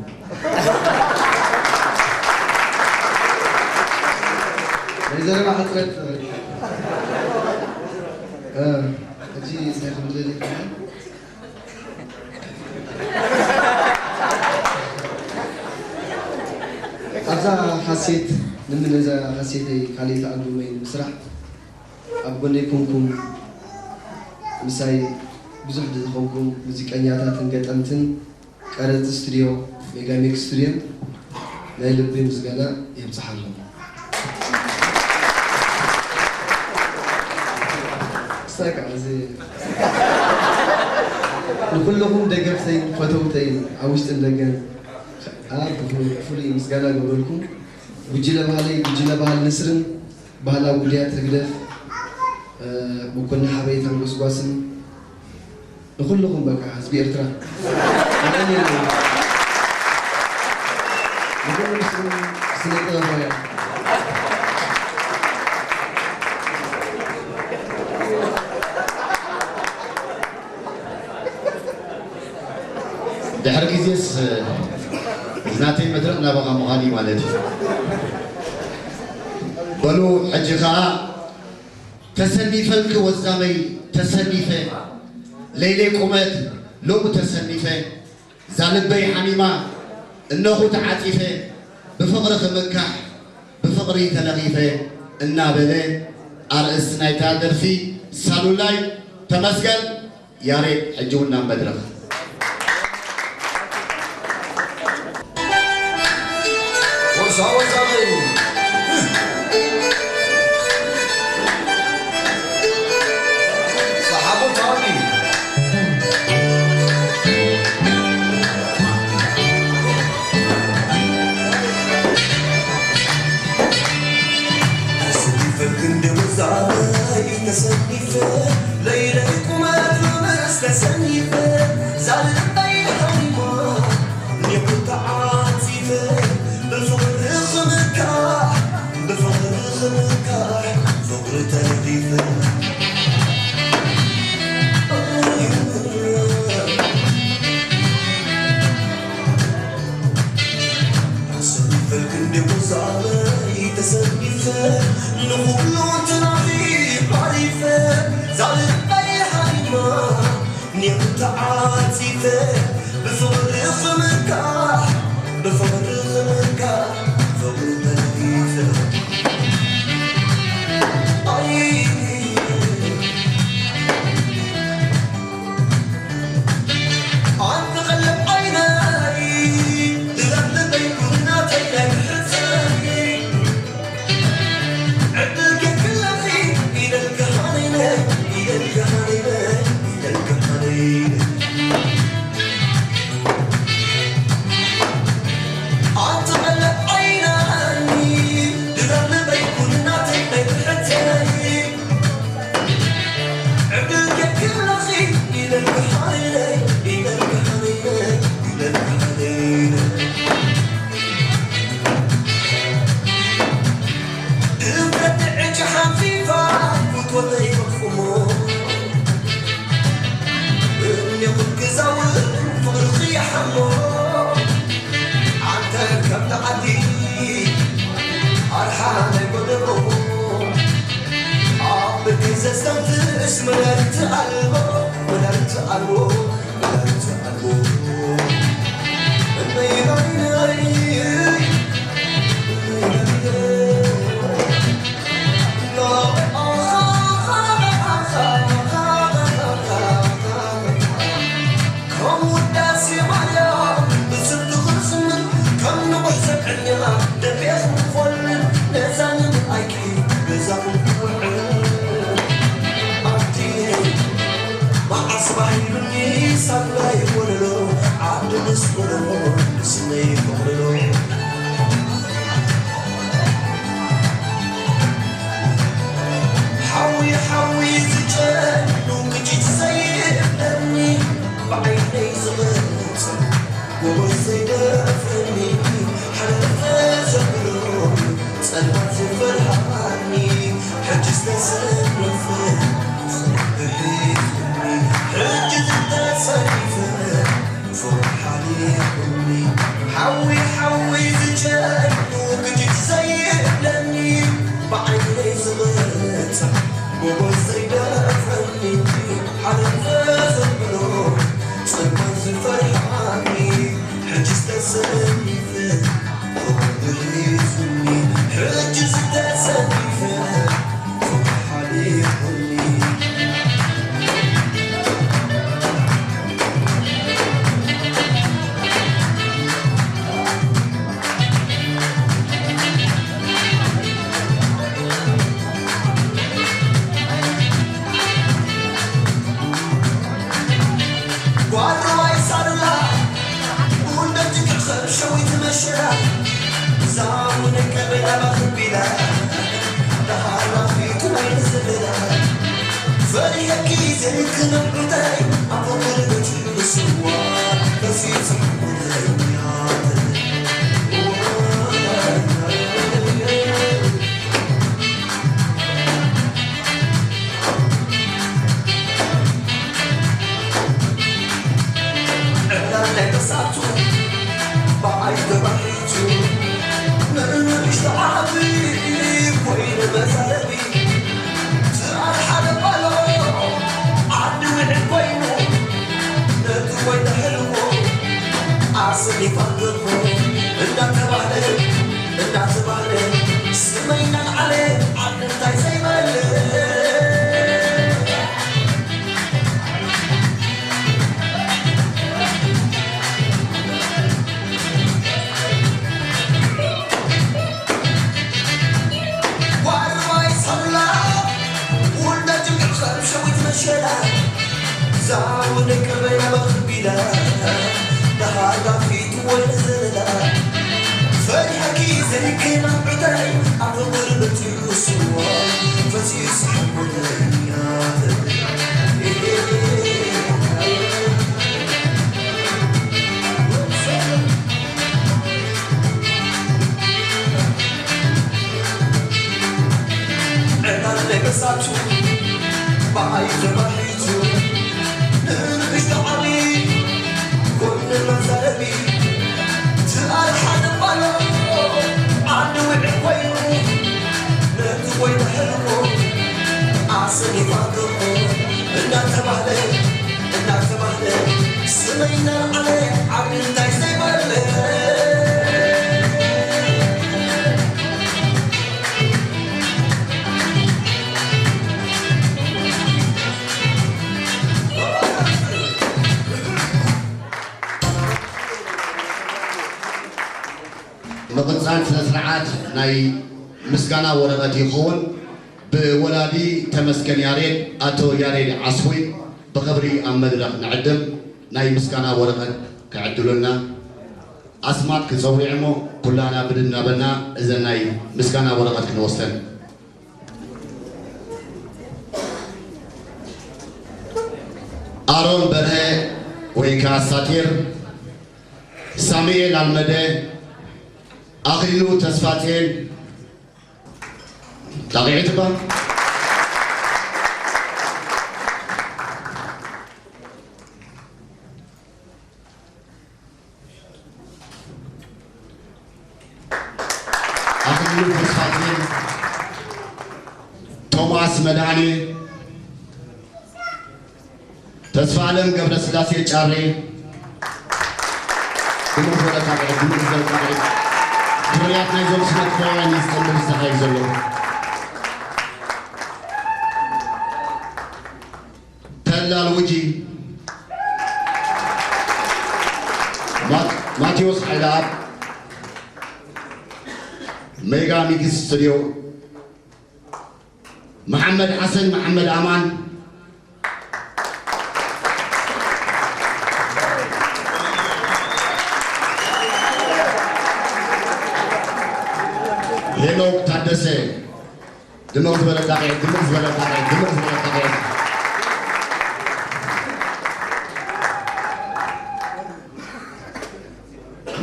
ናይ ዘረባ ሕፅረት ሕጂ እንታይ ክብል ደልየ ኣብዛ ካሴት ንነዛ ካሴተይ ካልኣይቲ ኣልቡመይ ንምስራሕ ኣብ ጎነይ ኮንኩም ምሳይ ብዙሕ ዝኾንኩም ሙዚቀኛታትን ገጠምትን ቀረጽቲ ስቱድዮ ሜጋሜክ ስቱድዮን ናይ ልቢ ምስጋና የብጽሓሎም። እስታ ከዓ እዚ ንኩልኹም ደገፍተይን ፈተውተይን ኣብ ውሽጥን ደገን ከዓ ብፍሉይ ምስጋና ገብረልኩም። ጉጅለ ባህለይ፣ ጉጅለ ባህል ንስርን ባህላዊ ጉዳያት ህግደፍ፣ እ፣ መኮንን ሓበሬታን ጎስጓስን ንኹልኹም በቃ ህዝቢ ኤርትራ ኣነ ነኝ። ንኹልኹም ስነ ጥበባውያን ድሕሪ ግዜስ ናተይ መድረኽ ናባኻ ምዃን እዩ ማለት እዩ። በሉ ሕጂ ኸዓ ተሰኒፈልኪ ወዛመይ ተሰኒፈ፣ ለይለይ ቁመት ሎሚ ተሰኒፈ፣ እዛ ልበይ ሓሚማ እነኹ ተዓጺፈ፣ ብፍቕሪ ክምካሕ ብፍቕሪ ተለኺፈ እናበለ ኣርእስቲ ናይታ ደርፊ ሳሉላይ ተመስገን ያሬድ ሕጂ እውን ናብ መድረኽ። ወሳ ወሳ በይ። ሰሓቦ ታዋቂ። ተሰኒፈ ክንዲ ወዛመይ ተሰኒፈ፣ ለይለይ ቁመት ሎምስ ተሰኒፈ፣ ዛልበይ ሓሪማ ኒቑ ተዓጺፈ፣ ብፍቕሪ ክምካሕ፣ ብፍቕሪ ክምካሕ፣ ፍቕሪ ተለኺፈ። ሰኒፈ ክንዲ ወዛመይ ተሰኒፈ፣ ንኹሉ ትናኺ ሓሊፈ፣ ዛልበይ ሓሪማ ኒቑ ተዓጺፈ፣ ብፍቕሪ ክምካሕ፣ ብፍቕሪ ክምካሕ፣ ፍቕሪ ተለኺፈ። ኣይ ኣንቲ ቀለብ ዓይነይ፣ ድራር ልበይ ኩሉ ናተይ ናይ ብሕተይ። ዕድል ጌርክለኺ ኢደልኪ ሃነይነ፣ ኢደልኪ ሃነይነ፣ ኢደልኪ ሃነይነ። ኣንቲ ቀለብ ዓይነይ፣ ድራር ልበይ ኩሉ ናተይ ናይ ብሕተይ። ሓዊ ሓዊ ዝጨኑ ግጭት ዘይብለኒ ብዓይነይ ዝቕጽ ጎቦ ዘይደፍረኒ ሓለፈ ዘብሎ ጸልማት ዝፈርሃኒ ሕጂ ዝተሰነፈ ብሒዝኒ ሕጂ ዝተሰኒፈ ሓዊ ሓዊ ዝጨኑ ግጭት ዘይብለኒ ብዓይነይ ዝቕጽ ጎቦ ዘይደፍረኒ ሓለፈ ዘብሎ ጸልማት ዝፈርሃኒ ሕጂ ዝተሰኒፈ ፍቕሪ ሒዙኒ ሕጂ ፈሪሐኪ ዘይክነብዕተይ ኣብ ፍቕሪ በቲ ንስዋ ፈሲሱ ዕላል ናይ መሳቱ ብዓይ ተባሒቱ ንእሽቶ ዓቢ ኮይኑ መዛረቢ ዝኣል ሓደ ጓሎ ዓዲ ውዕል ኮይኑ ነቲ ወይ ንሕልዎ ኣሰሊፋ ገርፎ እንዳተባህለ እንዳተባህለ ስመይ እናልዓለ ዓዲ እንታይ ዘይበልዕ ዋርዋይ ሳላ ውልዳ ጅግር ሰብ ሸዊት መሸላ ዛውን ቅርበይ ናበኽቢላ ደሃራ ፊት ወይ ዘለላ ፈሪሐኪ ዘይከና ብታይ ኣብ ጉርበት ይርስዋ ፈሲስ ሓጎተኛ ዕላል ናይ መሳቱ ብዓይ ተባሒቱ ንንእሽቶ ዓቢ ጎኒ መዛረቢ ትኣል ሓደ ባሎ ዓዲ ውዕል ኮይኑ ነቲ ወይ ንሕልሞ ኣሰሊፋ ገርፎ እንዳተባህለ እናተባህለ ስመይ እናልዓለ ዓዲ እንታይ ዘይበለ ምቕጻል ስነ ስርዓት ናይ ምስጋና ወረቐት ይኸውን። ብወላዲ ተመስገን ያሬድ ኣቶ ያሬድ ዓስቡይ ብኽብሪ ኣብ መድረኽ ንዕድም ናይ ምስጋና ወረቐት ክዕድሉልና ኣስማት ክጸውዕ እሞ ኩላና ብድድ እናበልና እዘን ናይ ምስጋና ወረቐት ክንወስደን። ኣሮን በርሀ ወይ ከዓ ሳጢር፣ ሳሙኤል ኣልመደ፣ ኣኽሊሉ ተስፋጽዮን፣ ጣቂዒት እባ ኣኽሊሉ ተስፋጽዮን፣ ቶማስ መድሃኔ፣ ተስፋ ኣለም ገብረስላሴ ጫሬ፣ ድምር ዝበለ ጣቂዒት፣ ድምር ዝበለ ጣቂዒት። ፍርያት ናይዞም ስነ ጥበባውያን እዩ ዝጠልብ ዝተኻየድ ዘሎ። ተላ ልውጂ፣ ማት-፣ ማቴዎስ ሓይለኣብ፣ ሜጋ ሚክስ ስቱዲዮ፣ መሓመድ ሓሰን፣ መሓመድ ኣማን፣ ሄኖክ ታደሰ፣ ድምቕ ዝበለ ጣቕዒት፣ ድምቕ ዝበለ ጣቕዒት፣ ድምቕ ዝበለ ጣቕዒት።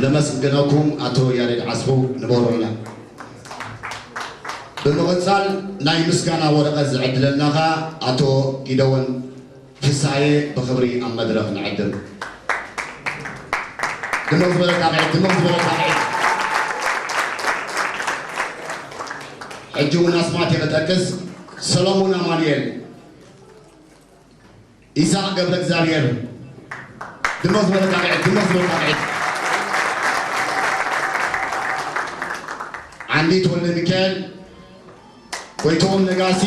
ነመስግነኩም ኣቶ ያሬድ ዓስቡ፣ ንበሩልና። ብምቕጻል ናይ ምስጋና ወረቐት ዝዕድለልና ኸኣ ኣቶ ጊደዎን ፍስሃየ ብኽብሪ ኣብ መድረኽ ንዕድም። ድምቕ ዝበለ ጣቕዒት፣ ድምቕ ዝበለ ጣቕዒት። ሕጂ እውን ኣስማት እየ ክጠቅስ። ሰሎሞን ኣማኑኤል፣ ኢሳቕ ገብረ እግዚኣብሔር፣ ድምቕ ዝበለ ጣቕዒት፣ ድምቕ ዝበለ ጣቕዒት። ዓንዲ ተወልደ ሚካኤል፣ ጎይትኦም ነጋሲ፣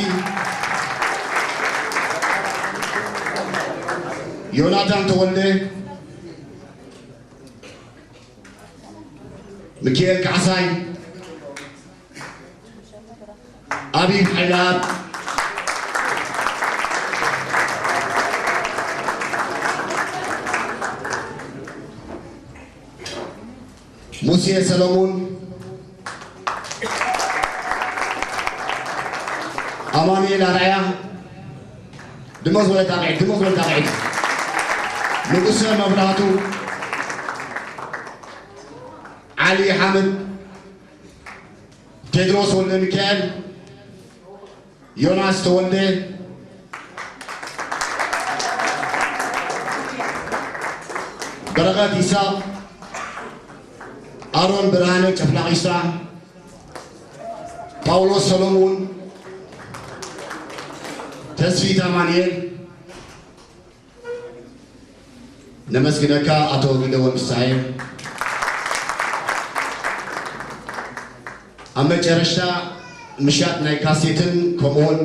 ዮናታን ተወልደ፣ ሚካኤል ካሕሳይ፣ ኣቢብ ሓይለኣብ፣ ሙሴ ሰለሙን፣ ኣማኑኤል ኣርኣያ፣ ድምቕ ዝበለ ጣቕዒት፣ ድምቕ ዝበለ ጣቕዒት። ንጉሰ መብራህቱ፣ ዓሊ ሓምድ፣ ቴድሮስ ወልደ ሚካኤል፣ ዮናስ ተወልደ፣ በረኸት ይስሐቅ፣ ኣሮን ብርሃነ ጨፍላቕ ይስራ፣ ጳውሎስ ሰሎሙን፣ ተስፊት ኣማኑኤል፣ ነመስግነካ ኣቶ ግደወ ምሳየ። ኣብ መጨረሽታ ምሻጥ ናይ ካሴትን ከምኡውን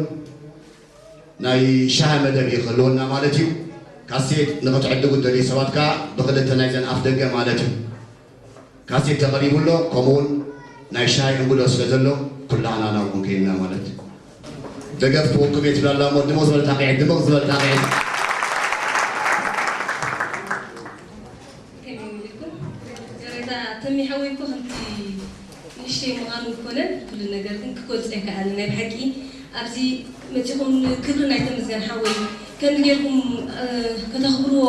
ናይ ሻሂ መደብ እዩ ክህልወና ማለት እዩ። ካሴት ንኽትዕድጉ ትደልዩ ሰባት ከኣ ብክልተ ናይዘን ኣፍ ደገ ማለት እዩ። ካሴት ተቐሪቡ ኣሎ፣ ከምኡውን ናይ ሻሂ እንግዶ ስለ ዘሎ ኩላህና ናብኡ ክንከይድ ኢና ማለት እዩ። ደገፍ ክወቅብ እየ ትብል ኣላ እሞ ድምቕ ዝበለ ጣቕዒት፣ ድምቕ ዝበለ ጣቕዒት። ከመይ ውዒልኩም? ይቕሬታ፣ ተሚ ሓወይ እኮ ከምቲ ንእሽተይ ምዃኑ ኣይኮነን፣ ኩሉ ነገር ግን ክገልጾ ኣይከኣልን። ናይ ብሓቂ ኣብዚ መጺኹም ንክብሪ ናይ ተመስገን ሓወይ ከምዚ ጌርኩም፣ እ፣ ከተኽብርዎ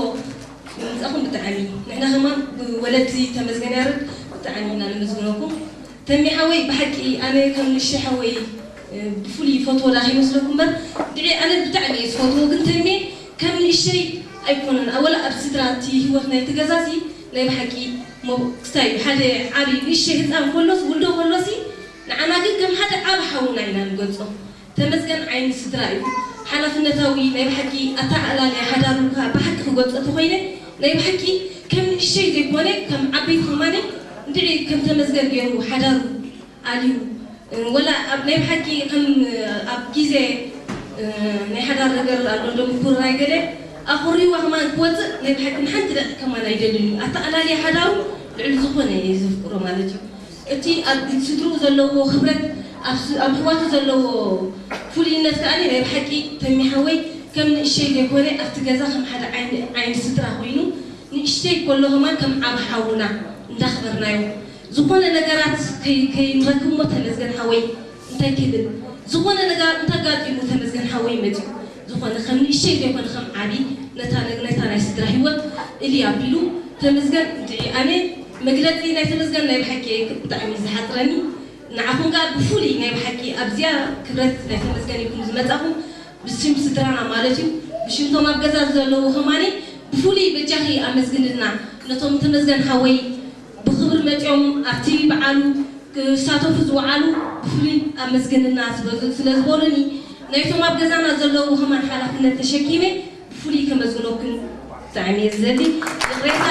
ምምጻእኩም ብጣዕሚ፣ ንሕና ከማን ብወለዲ ተመስገን ያረድ ብጣዕሚ ኢና ነመስግነኩም። ተሚ ሓወይ፣ ብሓቂ ኣነ ከም ንእሽተይ ሓወይ፣ እ፣ ብፍሉይ ይፈትዎ ዳ ከይመስለኩም እምበር፣ ድዒ ኣነ ብጣዕሚ እየ ዝፈትዎ። ግን ተሚ ከም ንእሽተይ ኣይኮነን። ኣወላ ኣብ ስድራ እቲ ህይወት ናይቲ ገዛሲ ናይ ብሓቂ ሞ-፣ ክስታይ ሓደ ዓቢ ንእሽተይ ህፃን ከሎስ፣ ውልዶ ከሎሲ፣ ንዓና ግን ከም ሓደ ዓቢ ሓውና ኢና ንገልጾ። ተመስገን ዓይኒ ስድራ እዩ። ሓላፍነታዊ ናይ ብሓቂ ኣተኣላልያ ሓዳሩ ከኣ ብሓቂ ክገልጾ ተኾይነ፣ ናይ ብሓቂ ከም ንእሽተይ ዘይኮነ፣ ከም ዓበይቲ ከማኒ እንድዒ ከም ተመስገን ገይሩ ሓዳሩ ኣልዩ። ወላ ኣብ ናይ ብሓቂ ከም ኣብ ግዜ ናይ ሓዳር ነገር ኣሎ፣ እንዶ ምኩርራይ ገለ ኣኹሪዋ ከማን ክወጽእ ናይ ብሓቂ ንሓንቲ ደቂ ከማን ኣይደልን እዩ። ኣተኣላልያ ሓዳሩ ልዕሊ ዝኾነ እየ ዘፍቅሮ ማለት እዩ። እቲ ኣብ ስድርኡ ዘለዎ ክብረት፣ ኣብ ስ-፣ ኣብ ኣሕዋቱ ዘለዎ ፍሉይነት ከኣ ናይ ብሓቂ ተሚ ሓወይ ከም ንእሸይ ዘይኮነ ኣብቲ ገዛ ከም ሓደ ዓይኒ፣ ዓይኒ ስድራ ኮይኑ ንእሽተይ ከሎ ከማን ከም ዓቢ ሓውና እንዳኽበርናዮ፣ ዝኾነ ነገራት ከይ-፣ ከይንረክብ እሞ ተመስገን ሓወይ እንታይ ክብል፣ ዝኾነ ነገራት እንተጋጢሙ ተመስገን ሓወይ መጺኡ፣ ዝኾነ ከም ንእሸይ ዘይኮነ ከም ዓቢ ነታ ነ-፣ ነታ ናይ ስድራ ህይወት እልይ ኣቢሉ ተመስገን። እንድዒ ኣነ መግለጺ ናይ ተመስገን ናይ ብሓቂ ብጣዕሚ እዩ ዝሓጽረኒ። ንዓኹም ከኣ ብፍሉይ ናይ ብሓቂ ኣብዚኣ ክብረት ናይ ተመስገን ኢልኩም ዝመጻኹም ብሽም ስድራና ማለት እዩ፣ ብሽምቶም ኣብ ገዛ ዘለዉ ከማኒ ብፍሉይ በጃኺ ኣመስግንልና። ነቶም ተመስገን ሓወይ ብኽብሪ መጺኦም ኣብቲ በዓሉ ክሳተፉ ዝወዓሉ ብፍሉይ ኣመስግንልና ስለ-፣ ስለ ዝበሉኒ፣ ናይቶም ኣብ ገዛና ዘለዉ ከማን ሓላፍነት ተሸኪመ ብፍሉይ ከመስግነኩም ብጣዕሚ እየ ዝደሊ። ይቕሬታ፣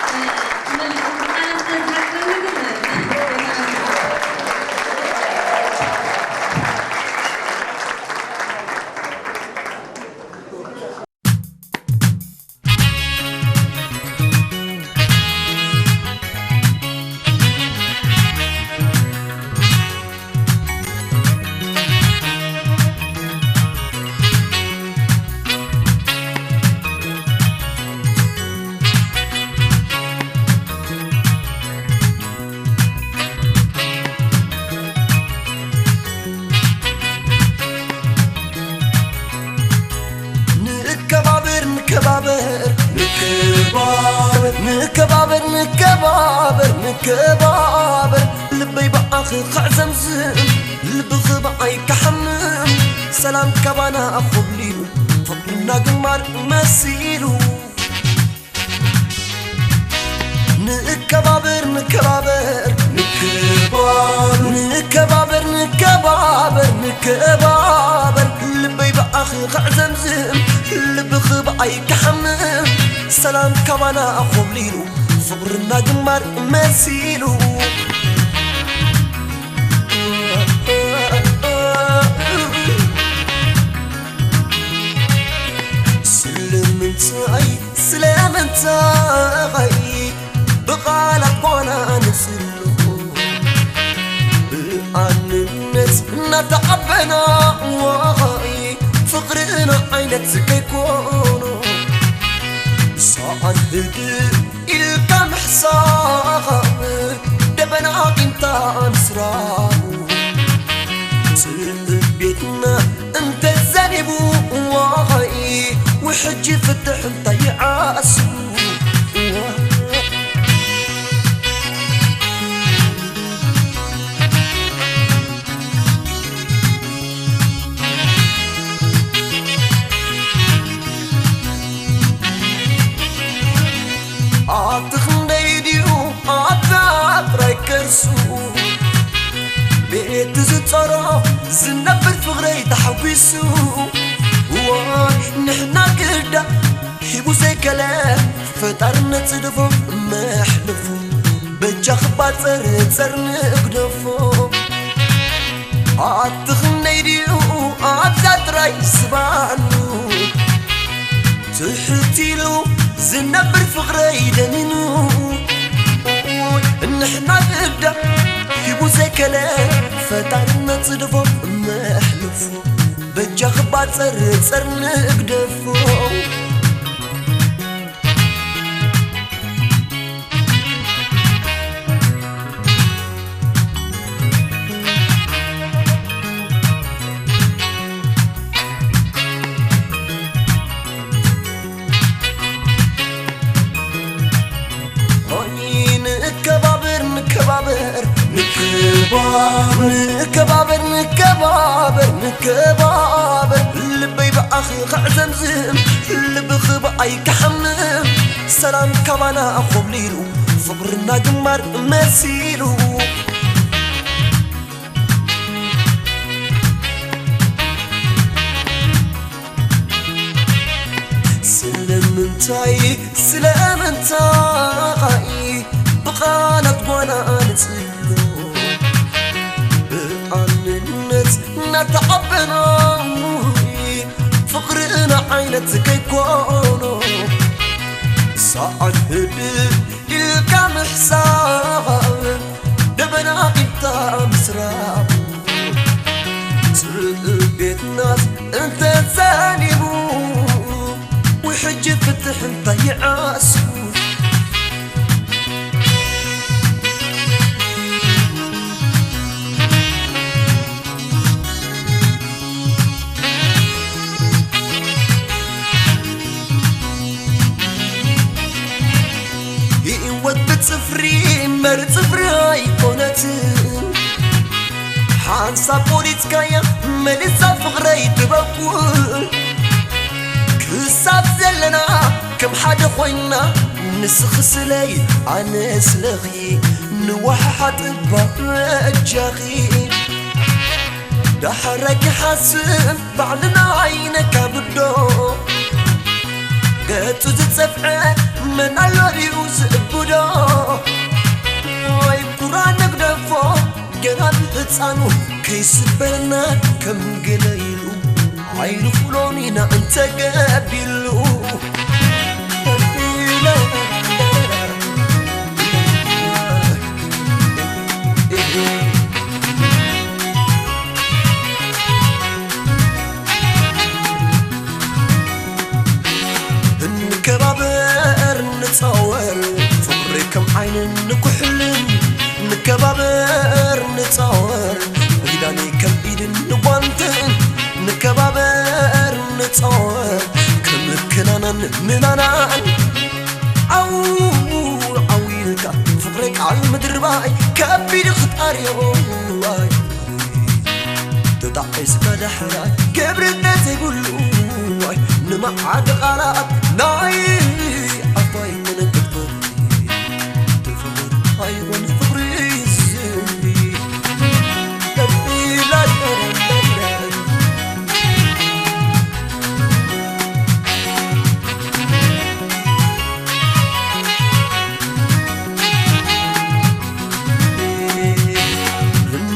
እ፣ መልእኽቲ ቃላት ስለ ዝሓጽረኒ ግን፣ እ፣ ንከባበር፣ ንከባበር፣ ንከባበር፣ ንከባበር፣ ንከባበር፣ ንከባበር። ልበይ ብኣኺ ክዕዘምዝም፣ ልብኺ ብኣይ ክሓምም። ሰላም ካባና ኮብሊሉ፣ ፍቕርና ግንባር መሲሉ። ንከባበር፣ ንከባበር፣ ንከባበር፣ ንከባበር፣ ንከባበር፣ ንከባበር። ልበይ ብኣኺ ክዕዘምዝም፣ ልብኺ ብኣይ ክሓምም። ሰላም ካባና ኮብሊሉ፣ ፍቕርና ግንባር መሲሉ። ስለምንታይ፣ ስለምንታይ ብቓላት ጓና ንጽሎ? ብኣንነት እናተዓበና ዋይ ፍቕርና ዓይነት ከይኮኖ፣ ሰኣን ህድእ ኢልካ ምሕሳብ ደበና ቂምታ ምስራብ ጽልእ ቤትና ዋይ፣ ውሕጂ ፍትሕ እንታይ ይዓሱ? ኣቲ ክንደይ ድዩ ኣብዛ ጥራይ ከርሱ፣ ቤት ዝጸሮ ዝነብር ፍቕረይ ተሓጒሱ። እዋይ ንሕና ግዳ ሂቡ ዘይከለ፣ ፈጣሪ ነጽድፎ መሕልፉ፣ በጃ ክባጸር ጸር ንግደፎ። ኣቲ ክንደይ ድዩ ኣብዛ ጥራይ ዝባኑ፣ ትሕት ኢሉ ዝነብር ፍቕረይ ደኒኑ። ንሕና ግዳ ሂቡ ዘይከለ፣ ፈጣሪ ነጽድፎ መሕልፉ፣ በጃ ክባጸር ጸር ንግደፎ። ሆይ ንከባበር፣ ንከባበር፣ ንከባበር፣ ንከባበር፣ ንከባበር፣ ንከባበር። ልበይ ብኣኺ ክዕዘምዝም፣ ልብኺ ብኣይ ክሓምም። ሰላም ካባና ኮብሊሉ፣ ፍቕርና ግንባር መሲሉ። ስለምንታይ፣ ስለምንታይ ብቓላት ጓና ንጽሎ? ብኣንነት እናተዓበና ፍቕርና ዓይነት ከይኮኖ፣ ሰዓት ህድእ ኢልካ ምሕሳብ፣ ደበና ኢልካ ምስራብ። ስርእ ቤትናስ እንተዛኒቡ፣ ውሕጂ ፍትሕ እንታይ ይዓሱ? ህይወት ብጽፍሪ መር ጽፍሪ ኣይኮነትን። ሓንሳብ ቆሪጽካያ መሊሳ ፍቕረይ ትበቁል። ክሳብ ዘለና ከም ሓደ ኮይንና፣ ንስኺ ስለይ ኣነ ስለኺ፣ ንወሓሓጥ እባ በጃኺ። ዳሕራይ ክሓስብ ባዕልና ኣይነካብዶ። ገጹ ዝጸፍዐ መን ኣሎ ድዩ ዝእብዶ? ወይ ኩራ ንግደፎ፣ ገና ብህፃኑ ከይስበረና፣ ከም ገለ ኢሉ ኣይንኽእሎን ኢና እንተገቢሉ። እንከባበር፣ ንጻወር፣ ፍቕሪ ከም ዓይንን ንኩሕልን። ንከባበር፣ ንጻወር፣ ኢዳኒ ከም ኢድን ንጓንትን። ንከባበር፣ ንጻወር፣ ከም ክናናን ምናናን። ዓው፣ ዓው ኢልካ ፍቕሪ ቃል ምድርባይ ከቢድ ክጣር እዩ። ዋይ፣ ተጣዒስካ ዳሕራይ ግብሪ እንተዘይብሉ፣ ዋይ፣ ንመዓት ቃላት ናይ ኣፋይ ክነግር ትፍቕር ኣይኮን ፍቕሪ ዝንቢ።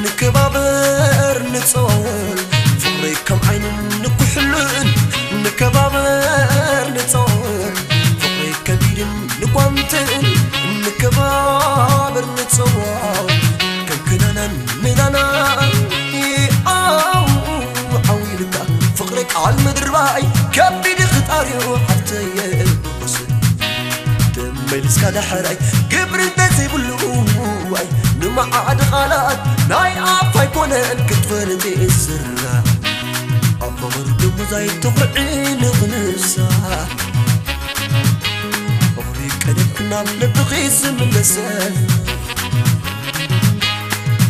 እንከባበር ንጸወር፣ ፍቕሪ ከም ዓይንን ንኩሕልን። እንከባበር ንጸወር፣ ፍቕሪ ከም ኢድን ንጓንትን። እንከባበር ንጸወር፣ ከም ክናናን ምናናን። ኣው፣ ዓው ኢልካ ፍቕሪ ቃል ምድርባይ ከቢድ ክጣር እዩ ሓፍተየ። ተመሊስካ ዳሕራይ ግብሪ እንተዘይብሉ፣ ዋይ፣ ንመዓድ ቃላት ናይ ኣፍ ኣይኮነን ክትፈልጥ ዝራ። ኣብ ፍቕሪ ሙዛይ ተኹዒ ንኽንሳ ፍቕሪ ቀደም ናብ ልብኺ ዝምለሰ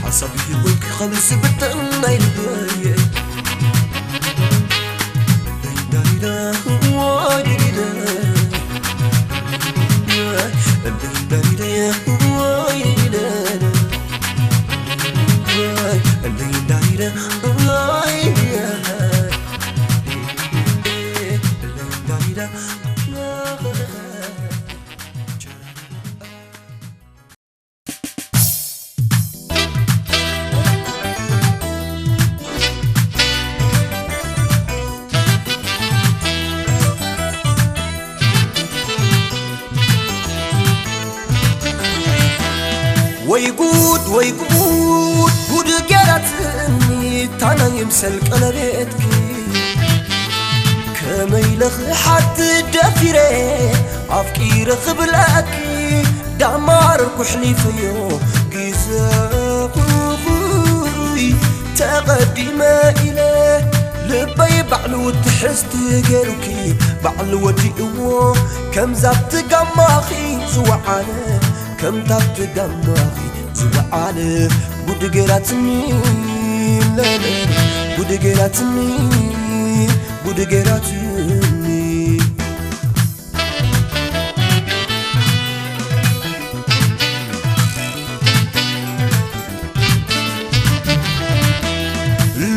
ሓሳብ ህይወት ክኸል ዝብተን ናይ ልበየ ወይ ጉድ ወይ ጉድ ጉድ ገራትኒ ታናይ ምሰል ቀለቤትኪ ከመይ ለኽሓት ደፊረ ኣፍቂረ ክብለኪ ዳማር ኩሕሊፈዮ ግዘ ተቐዲመ ኢለ ልበይ ባዕሉ ትሕዝቲ ገይሩኪ ባዕሉ ወዲእዎ ከምዛ ብትጋማኺ ዝወዓለ ከምታ ብትጋማኺ ዝወዓለ ጉድ ገይራትኒ ለለ ጉድ ገይራትኒ ጉድ ገይራትኒ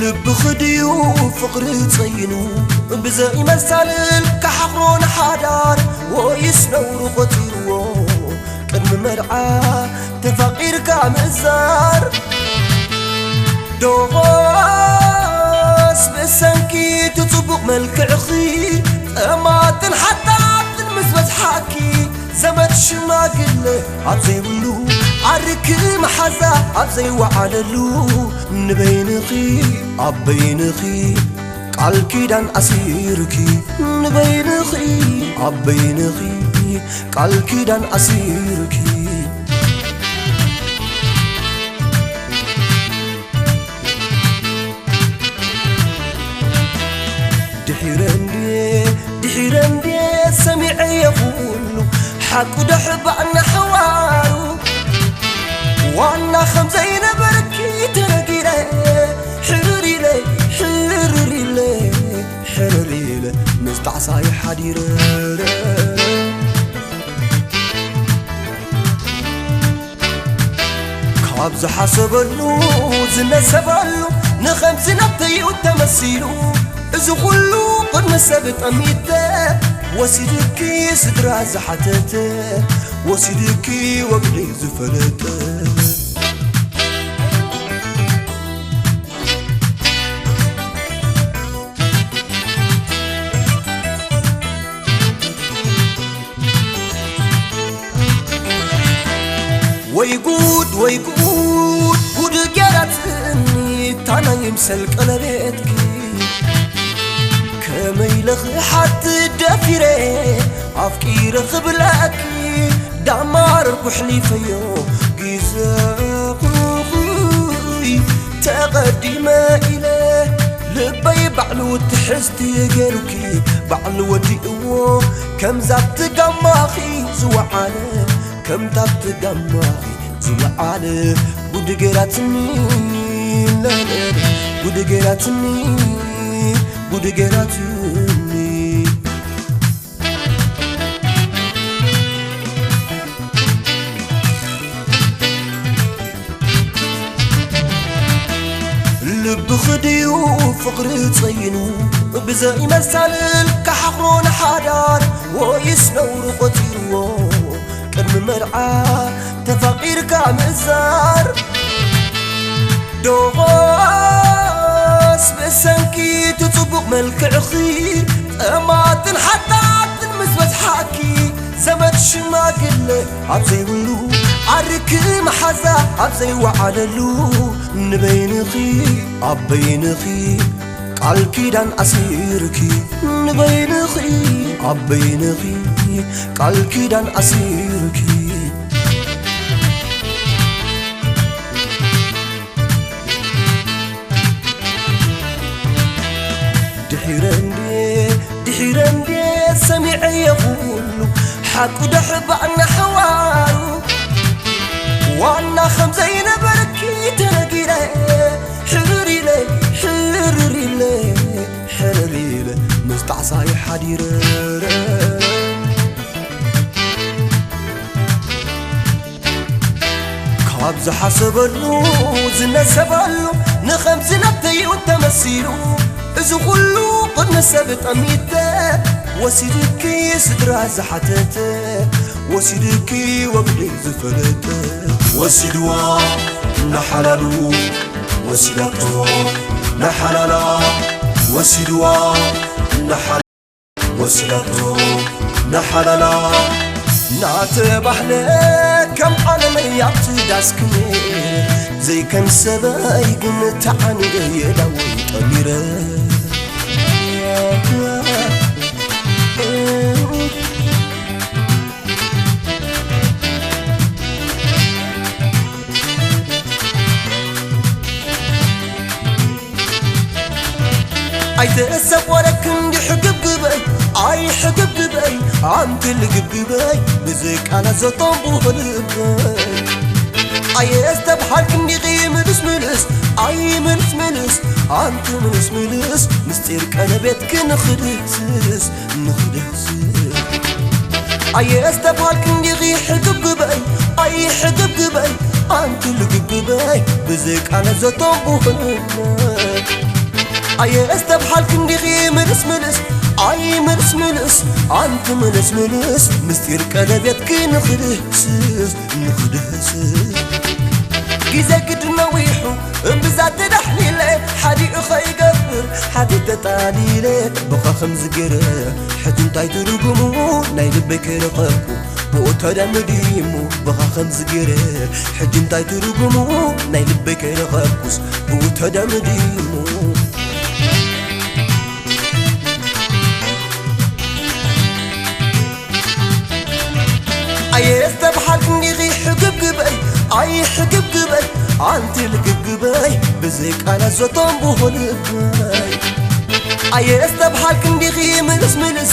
ልብኺ ድዩ ፍቕሪ ጸይኑ ብዘይ መሳልል ክሓኽሮ ንሓዳር ወይስ ነውሩ ቆጺርዎ ቅድሚ መርዓ ተፋቒርካ ምእዛር ዶኾስ ብሰንኪ እቲ ጽቡቕ መልክዕኺ ጠማትን ሓታትን ምስ በዝሓኪ ዘመድ ሽማግለ ኣብ ዘይብሉ ዓርኪ መሓዛ ኣብ ዘይወዓለሉ ንበይንኺ ኣብ በይንኺ ቃል ኪዳን ኣሲርኪ ንበይንኺ ኣብ በይንኺ ቃል ኪዳን ኣሲርኪ ድሒረ እንድየ ድሒረ እንድየ ሰሚዐየ ኩሉ ሓቁ ደሕባእ ንሓዋሩ ዋና ከም ዘይነበርኪ ተነጊረ ሕርር ኢለ ሕርር ኢለ ሕርር ኢለ ምስ ጣዕሳይ ሓዲረ ካብ ዝሓሰበሉ ዝነሰበሉ ንኸምዚ ናተይኡ ተመሲሉ እዚ ኩሉ ቅድሚ ሰብ ጠሚተ ወሲድኪ ስድራ ዝሓተተ ወሲድኪ ወግዒ ዝፈለጠ ወይ ጉድ ወይ ጉድ ጉድ ገራትኒ ታናይ ምሰል ቀለቤትኪ ከመይ ለኽሓት ደፊረ ኣፍቂረ ክብለኪ ዳማር ኩሕሊፈዮ ግዘ ተቐዲመ ኢለ ልበይ ባዕሉ ትሕዝቲ ገይሩኪ ባዕሉ ወዲእዎ ከምዛ ብትጋማኺ ዝወዓለ ከምታ ብትጋማኺ ዝወዓለ ጉድ ገይራትኒ ለለ ጉድ ገይራትኒ ጉድ ገይራትኒ ልብኺ ድዩ ፍቕሪ ጸይኑ ብዘይ መሳልል ክሓኽሮ ንሓዳር ወይስ ነውሪ ቆጺርዎ ቅድሚ መርዓ ተፋቒርካ ምእዛር ዶኾስ ብሰንኪ እቲ ጽቡቕ መልክዕኺ ጠማትን ሓታትን ምስ በዝሓኪ ዘመድ ሽማግለ ኣብ ዘይብሉ ዓርኪ መሓዛ ኣብ ዘይወዓለሉ ንበይንኺ ኣብ በይንኺ ቃል ኪዳን ኣሲርኪ ንበይንኺ ኣብ በይንኺ ቃል ኪዳን ኣሲርኪ ድሒረ እንዴ ድሒረ እንዴ ሰሚዐ የኹሉ ሓቁ ደሕባእና ሓዋሩ ዋና ከም ዘይነበረኪ ተነጊረ ሕርር ኢለ ሕርር ኢለ ሕርር ኢለ ምስ ጣዕሳይ ሓዲረ ካብ ዝሓሰበሉ ዝነሰበሉ ንኸም ዝነብተዩ ተመሲሉ እዚ ኩሉ ቅድሚ ሰብ ጠሚተ ወሲድኪ ስድራ ዝሓተተ ወሲድኪ ወግዲ ዝፈለጠ ወሲድዋ ናሓላሉ ወሲዳቶ ናሓላላ ወሲድዋ ናሓ ወሲዳቶ ናሓላላ ናተባህለ ከም ዓለመይ ኣብቲ ዳስክነ ዘይከም ሰበይ ግን ተዓኒደ የዳወይ ጠሚረ ኣይተሰቆረክን ድሕግብግበይ ኣይሕግብግበይ ኣንቲ ልግብግበይ ብዝቃና ዘጠንቡህ ልበይ ኣየስተብሃልክን ዲኺ ምልስ ምልስ ኣይ ምልስ ምልስ ኣንቲ ምልስ ምልስ ምስጢር ቀለቤትኪ ንኽድስስ ንኽድስስ ኣየስተብሃልክን ዲኺ ሕግብግበይ ኣይ ሕግብግበይ ኣንቲ ልግብግበይ ብዝቃነ ዘቶም ቡኽልበይ ኣየስተብሃልክን ዲኺ ምልስ ምልስ ኣይ ምልስ ምልስ ኣንቲ ምልስ ምልስ ምስጢር ቀለቤትኪ ንኽድህስስ ንኽድህስስ ግዜ ግድን ነዊሑ እምብዛ ተዳሕሊለ ሓዲኡ ኸይገብር ሓቲተ ጠሊለ ብኻ ከም ዝገረ ሕጂ እንታይ ትርጉሙ ናይ ልበይ ከይረኸብኩ ብኡ ተደምዲሙ ብኻ ከም ዝገረ ሕጂ እንታይ ትርጉሙ ናይ ልበይ ከይረኸብኩስ ብኡ ተደምዲሙ ኣየስተብሃልክን ዲኺ ሕግብግበይ ኣይ ሕግብግበይ ኣንቲ ልግብግበይ ብዘይ ቃላት ዘቶም ብሆ ልበይ ኣየስተብሃልክን ዲኺ ምልስ ምልስ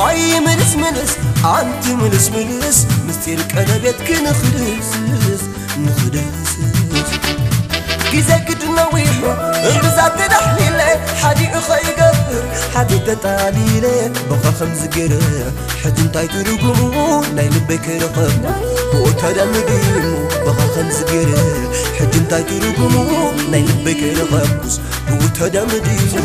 ኣይ ምልስ ምልስ ኣንቲ ምልስ ምልስ ምስጢር ቀለቤትኪ ንኽድስስ ንኽድስስ ግዜ ግድን ነዊሑ እምብዛ ተዳሕሊለ ሓዲኡ ኸይገብር ሓዲ ተጣሊለ ብኻ ከም ዝገረ ሕጂ እንታይ ትርጉሙ ናይ ልበይ ከይረኸብኩ ብኡ ተደምዲሙ ብኻ ከም ዝገረ ሕጂ እንታይ ትርጉሙ ናይ ልበይ ከይረኸብኩስ ብኡ ተደምዲሙ